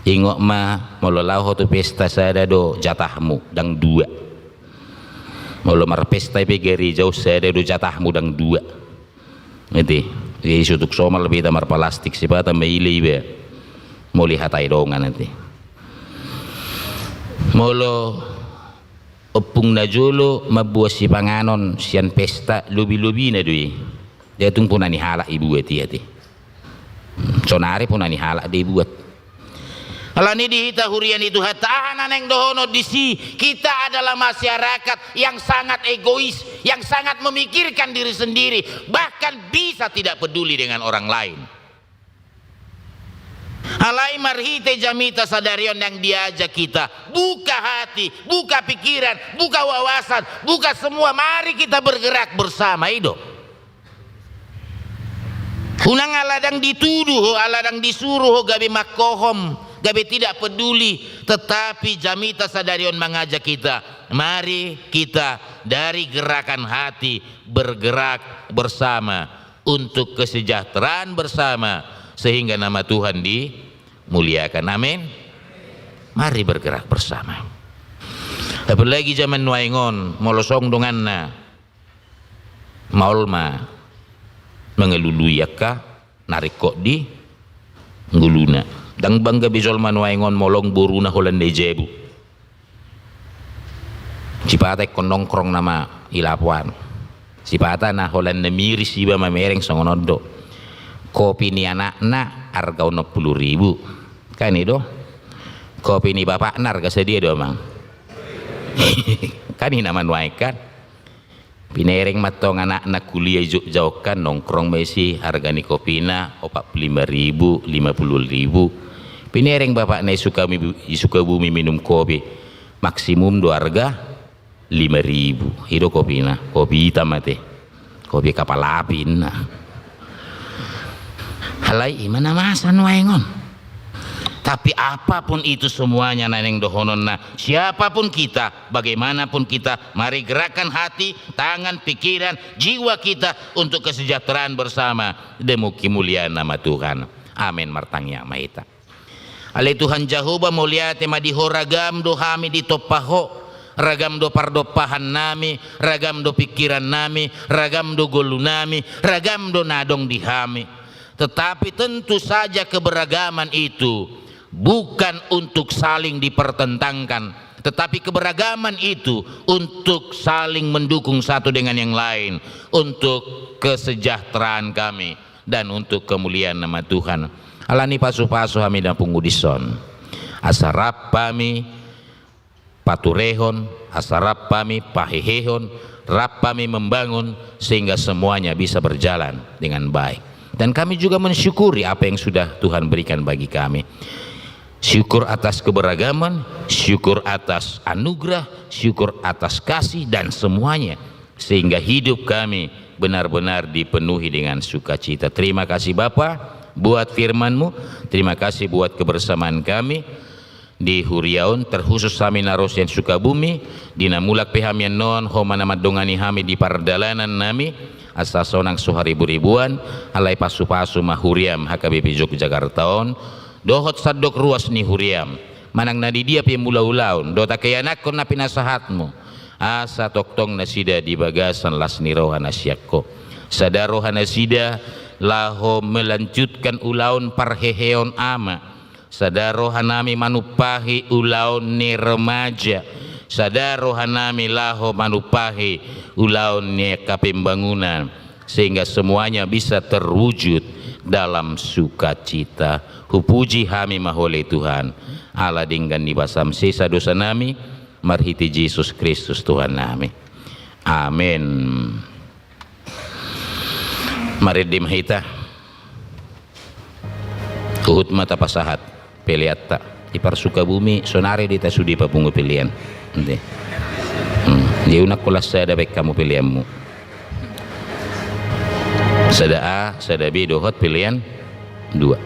Ingot ma, molo laho ho tu pesta sada do jatahmu, ndang dua. Molo marpesta pe gareja on sada do jatahmu, ndang dua. Ate, jadi so tung somal pe hita marpalastik, sipata maila iba. Molo dihatai dongan ate. Molo ompung najolo mambuat sipanganon sian pesta, lobi-lobina do i. Ndang tung puna ni halak ibuat i ate. Saonari puna ni halak do ibuat. Alani di hita huria ni Tuhanta, aha na naeng dohonon disi, kita adalah masyarakat yang sangat egois, yang sangat memikirkan diri sendiri, bahkan bisa tidak peduli dengan orang lain. Alai marhite jamita sadari on naeng diajak kita, buka hati, buka pikiran, buka wawasan, buka semua, mari kita bergerak bersama, i do. Unang ala ndang dituduh ho, ala ndang disuruh ho gabe mangkohom, gabe tidak peduli, tetapi jamita sadari on mangajak kita, mari kita dari gerakan hati bergerak bersama untuk kesejahteraan bersama, sehingga nama Tuhan dimuliakan. Amin. Mari bergerak bersama. Apalagi zaman nuaeng on, molo song donganna, maol ma mangalului angka na ringkot di ngoluna. Ndang bangga be jolma nuaeng on molo boruna holan na di jabu. Sipata ingkon nongkrong nama i lapo an. Sipata na holan na miris iba mamereng songon on do. Kopi ni anakna arga onom pulu ribu. Kan i do. Kopi ni bapakna arga sadia do amang? Kan i nama nuaeng kan. Pinereng ma tong anakna kuliah i Jogja on kan, nongkrong ma disi, arga ni kopina opat pulu lima ribu, lima pulu ribu. Pinereng bapakna i Sukabumi, i Sukabumi minum kopi, maksimum do arga lima ribu. I do kopina, kopi itam ate. Kopi kapal api inna. Alai i ma na masa nuaeng on. Tapi apapun itu semuanya na naeng dohononna, siapapun kita, bagaimanapun kita, mari gerakkan hati, tangan, pikiran, jiwa kita untuk kesejahteraan bersama demi kemuliaan nama Tuhan. Amin. Martangiang ma hita. Ale Tuhan Jahowa, mauliate ma di Ho, ragam do hami ditompa Ho. Ragam do pardompahan nami, ragam do pingkiran nami, ragam do golu nami, ragam do na adong di hami. Tetapi tentu saja keberagaman itu bukan untuk saling dipertentangkan, tetapi keberagaman itu untuk saling mendukung satu dengan yang lain, untuk kesejahteraan kami dan untuk kemuliaan nama Tuhan. Alani i pasupasu hami na pungu dison, asa rap hami paturehon, asa rap hami pahehehon, rap hami membangun, sehingga semuanya bisa berjalan dengan baik. Dan kami juga mensyukuri apa yang sudah Tuhan berikan bagi kami. Syukur atas keberagaman, syukur atas anugerah, syukur atas kasih, dan semuanya, sehingga hidup kami benar-benar dipenuhi dengan sukacita. Terima kasih, Bapa, buat firman-Mu. Terima kasih buat kebersamaan kami di huria on, terkhusus hami na ro sian Sukabumi, di na mulak pe hami annon, Ho ma na mandongani hami di pardalanan nami, asa sonang so hariburibuan. Alai pasupasu ma huriaM H K B P Jogjakarta on, dohot sandok ruas ni huriaM, manang na di dia pe mula ulaon dohot angka ianakhon na pinasahatMu, asa tongtong nasida di bagasan las ni roha na sian Ho. Sada roha nasida laho melanjutkan ulaon parheheon ama. Sada roha nami manumpahi ulaon ni remaja. Sada roha nami laho manumpahi ulaon ni angka pembangunan, sehingga semuanya bisa terwujud dalam sukacita. Hupuji hami ma Ho ale Tuhan, ala denggan ni basaM sesa dosa nami, marhite Jesus Kristus Tuhan nami. Amen. Marende ma hita. Huhut ma tapasahat peleanta. Di parsukabumi, sonari do hita sude papungu pelean. Ende. Hmm. Jadi unang holan sada baen hamu peleanmu. Sada A, sada B, dohot pelean dua.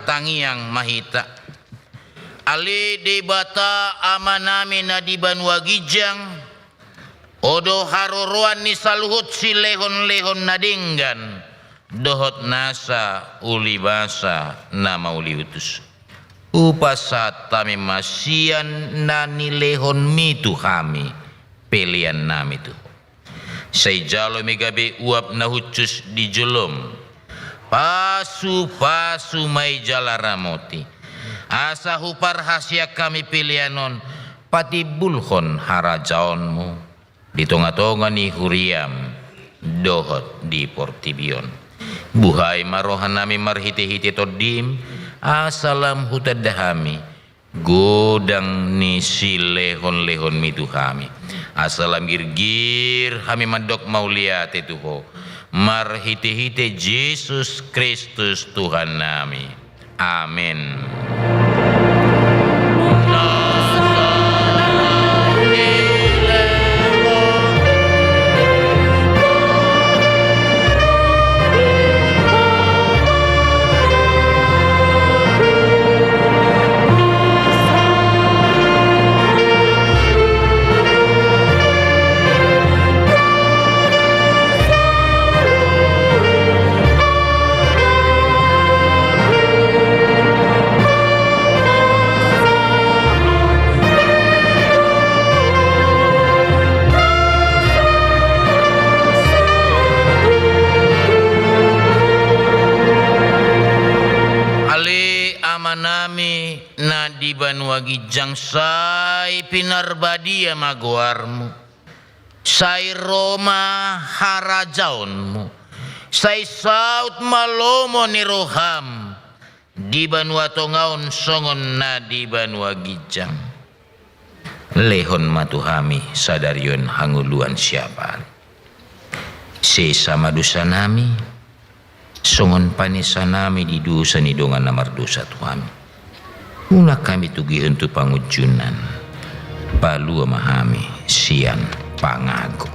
Tangiang ma hita. Ale Debata Amanami na di banua ginjang, Ho do haroroan ni saluhut silehonlehon na denggan dohot nasa ulibasa na mauliutus. Hupasahat hami ma sian na nilehonMi tu hami peleannami tu Ho. Sai jalo ma i gabe uap na hushus di jolom. Pasupasu ma i jala ramoti, asa huparhaseang hami pelean on patimbulhon harajaonMu di tongatonga ni huriaM dohot di portibi on. Buhai ma rohanami marhitehite TondiM, asa lam hutanda hami godang ni silehonlehonMi tu hami, asa lam girgir hami mandok mauliate tu Ho, marhitehite Jesus Kristus Tuhannami. Amen. Ale Amanami na di banua ginjang, sai pinarbadia ma goarMu. Sai ro ma harajaonMu. Sai saut ma lomo ni rohaM di banua tonga on songon na di banua ginjang. Lehon ma tu hami sadari on hangoluan siapari. Sesa ma dosanami, songon panesanami di dosa ni dongan na mardosa tu hami. Unang hami togihon tu pangunjunan. Palua ma hami sian pangago.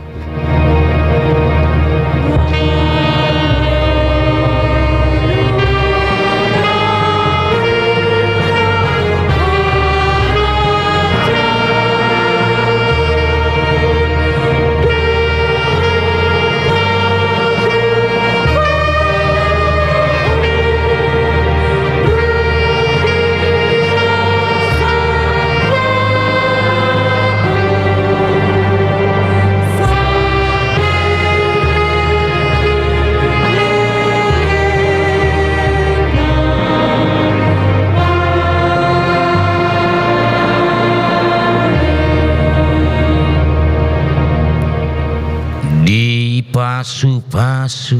Dipasupasu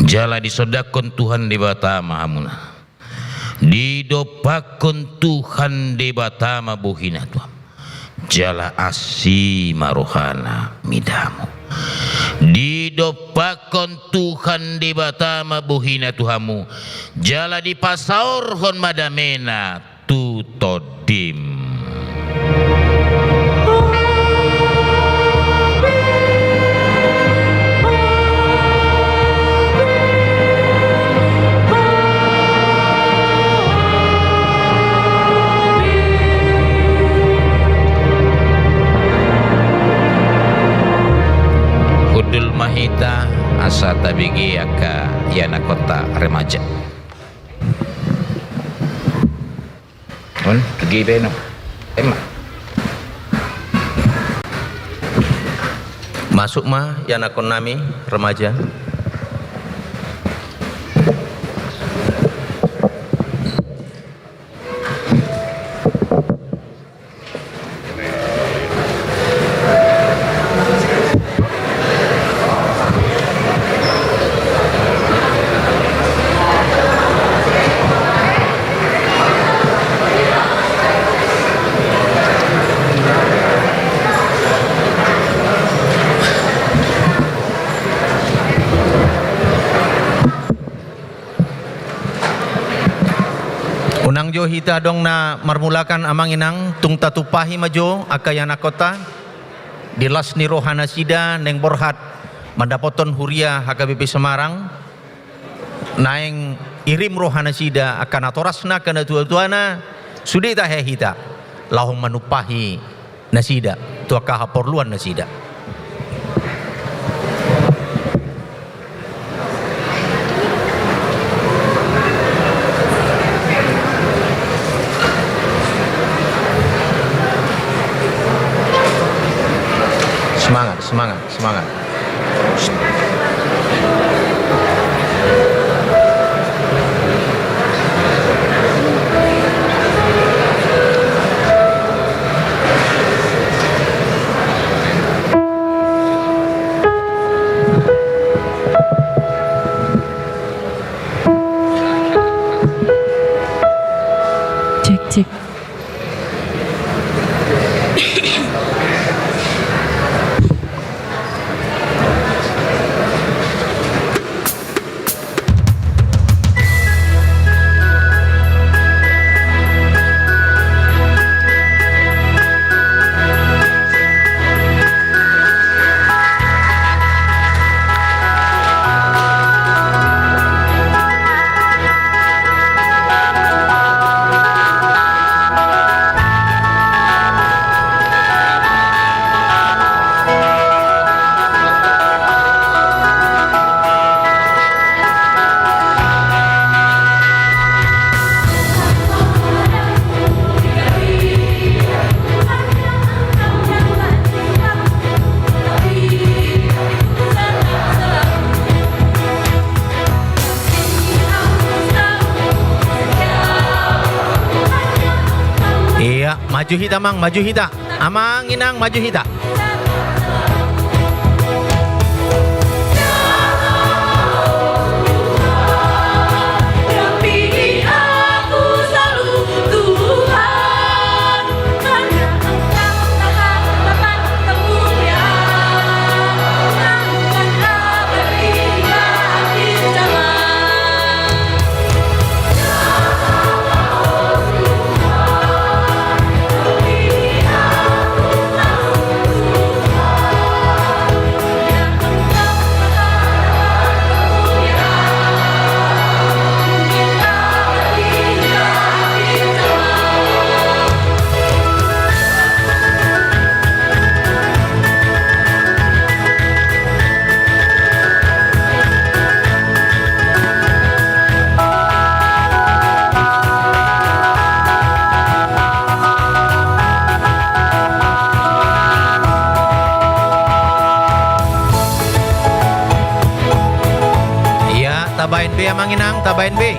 jala disondangkon Tuhan Debata ma hamuna. Didompakkon Tuhan Debata ma bohina tu hamu, jala asi ma rohana mida hamu. Didompakkon Tuhan Debata ma bohina tu hamu, jala dipasaorhon ma damena tu tondim. Hundul ma hita asa tabege angka ianakhonta remaja. On, pergi beno. Emma. Masuk ma ianakhonnami remaja. Unang jo hita adong na marmulakan amang inang, tung tatumpahi ma jo angka ianakhonta, di las ni roha nasida naeng borhat mandapothon huria H K B P Semarang, naeng Irim roha nasida angka natorasna, angka natuatuana, sude tahe hita laho manumpahi nasida tu angka haporluan nasida. Semangat, semangat. Semangat. Cek, cek. Iya, maju hita, Mang, maju hita. Amang, Inang, maju hita. Iya, tabaen be, Amang Inang, tabaen be.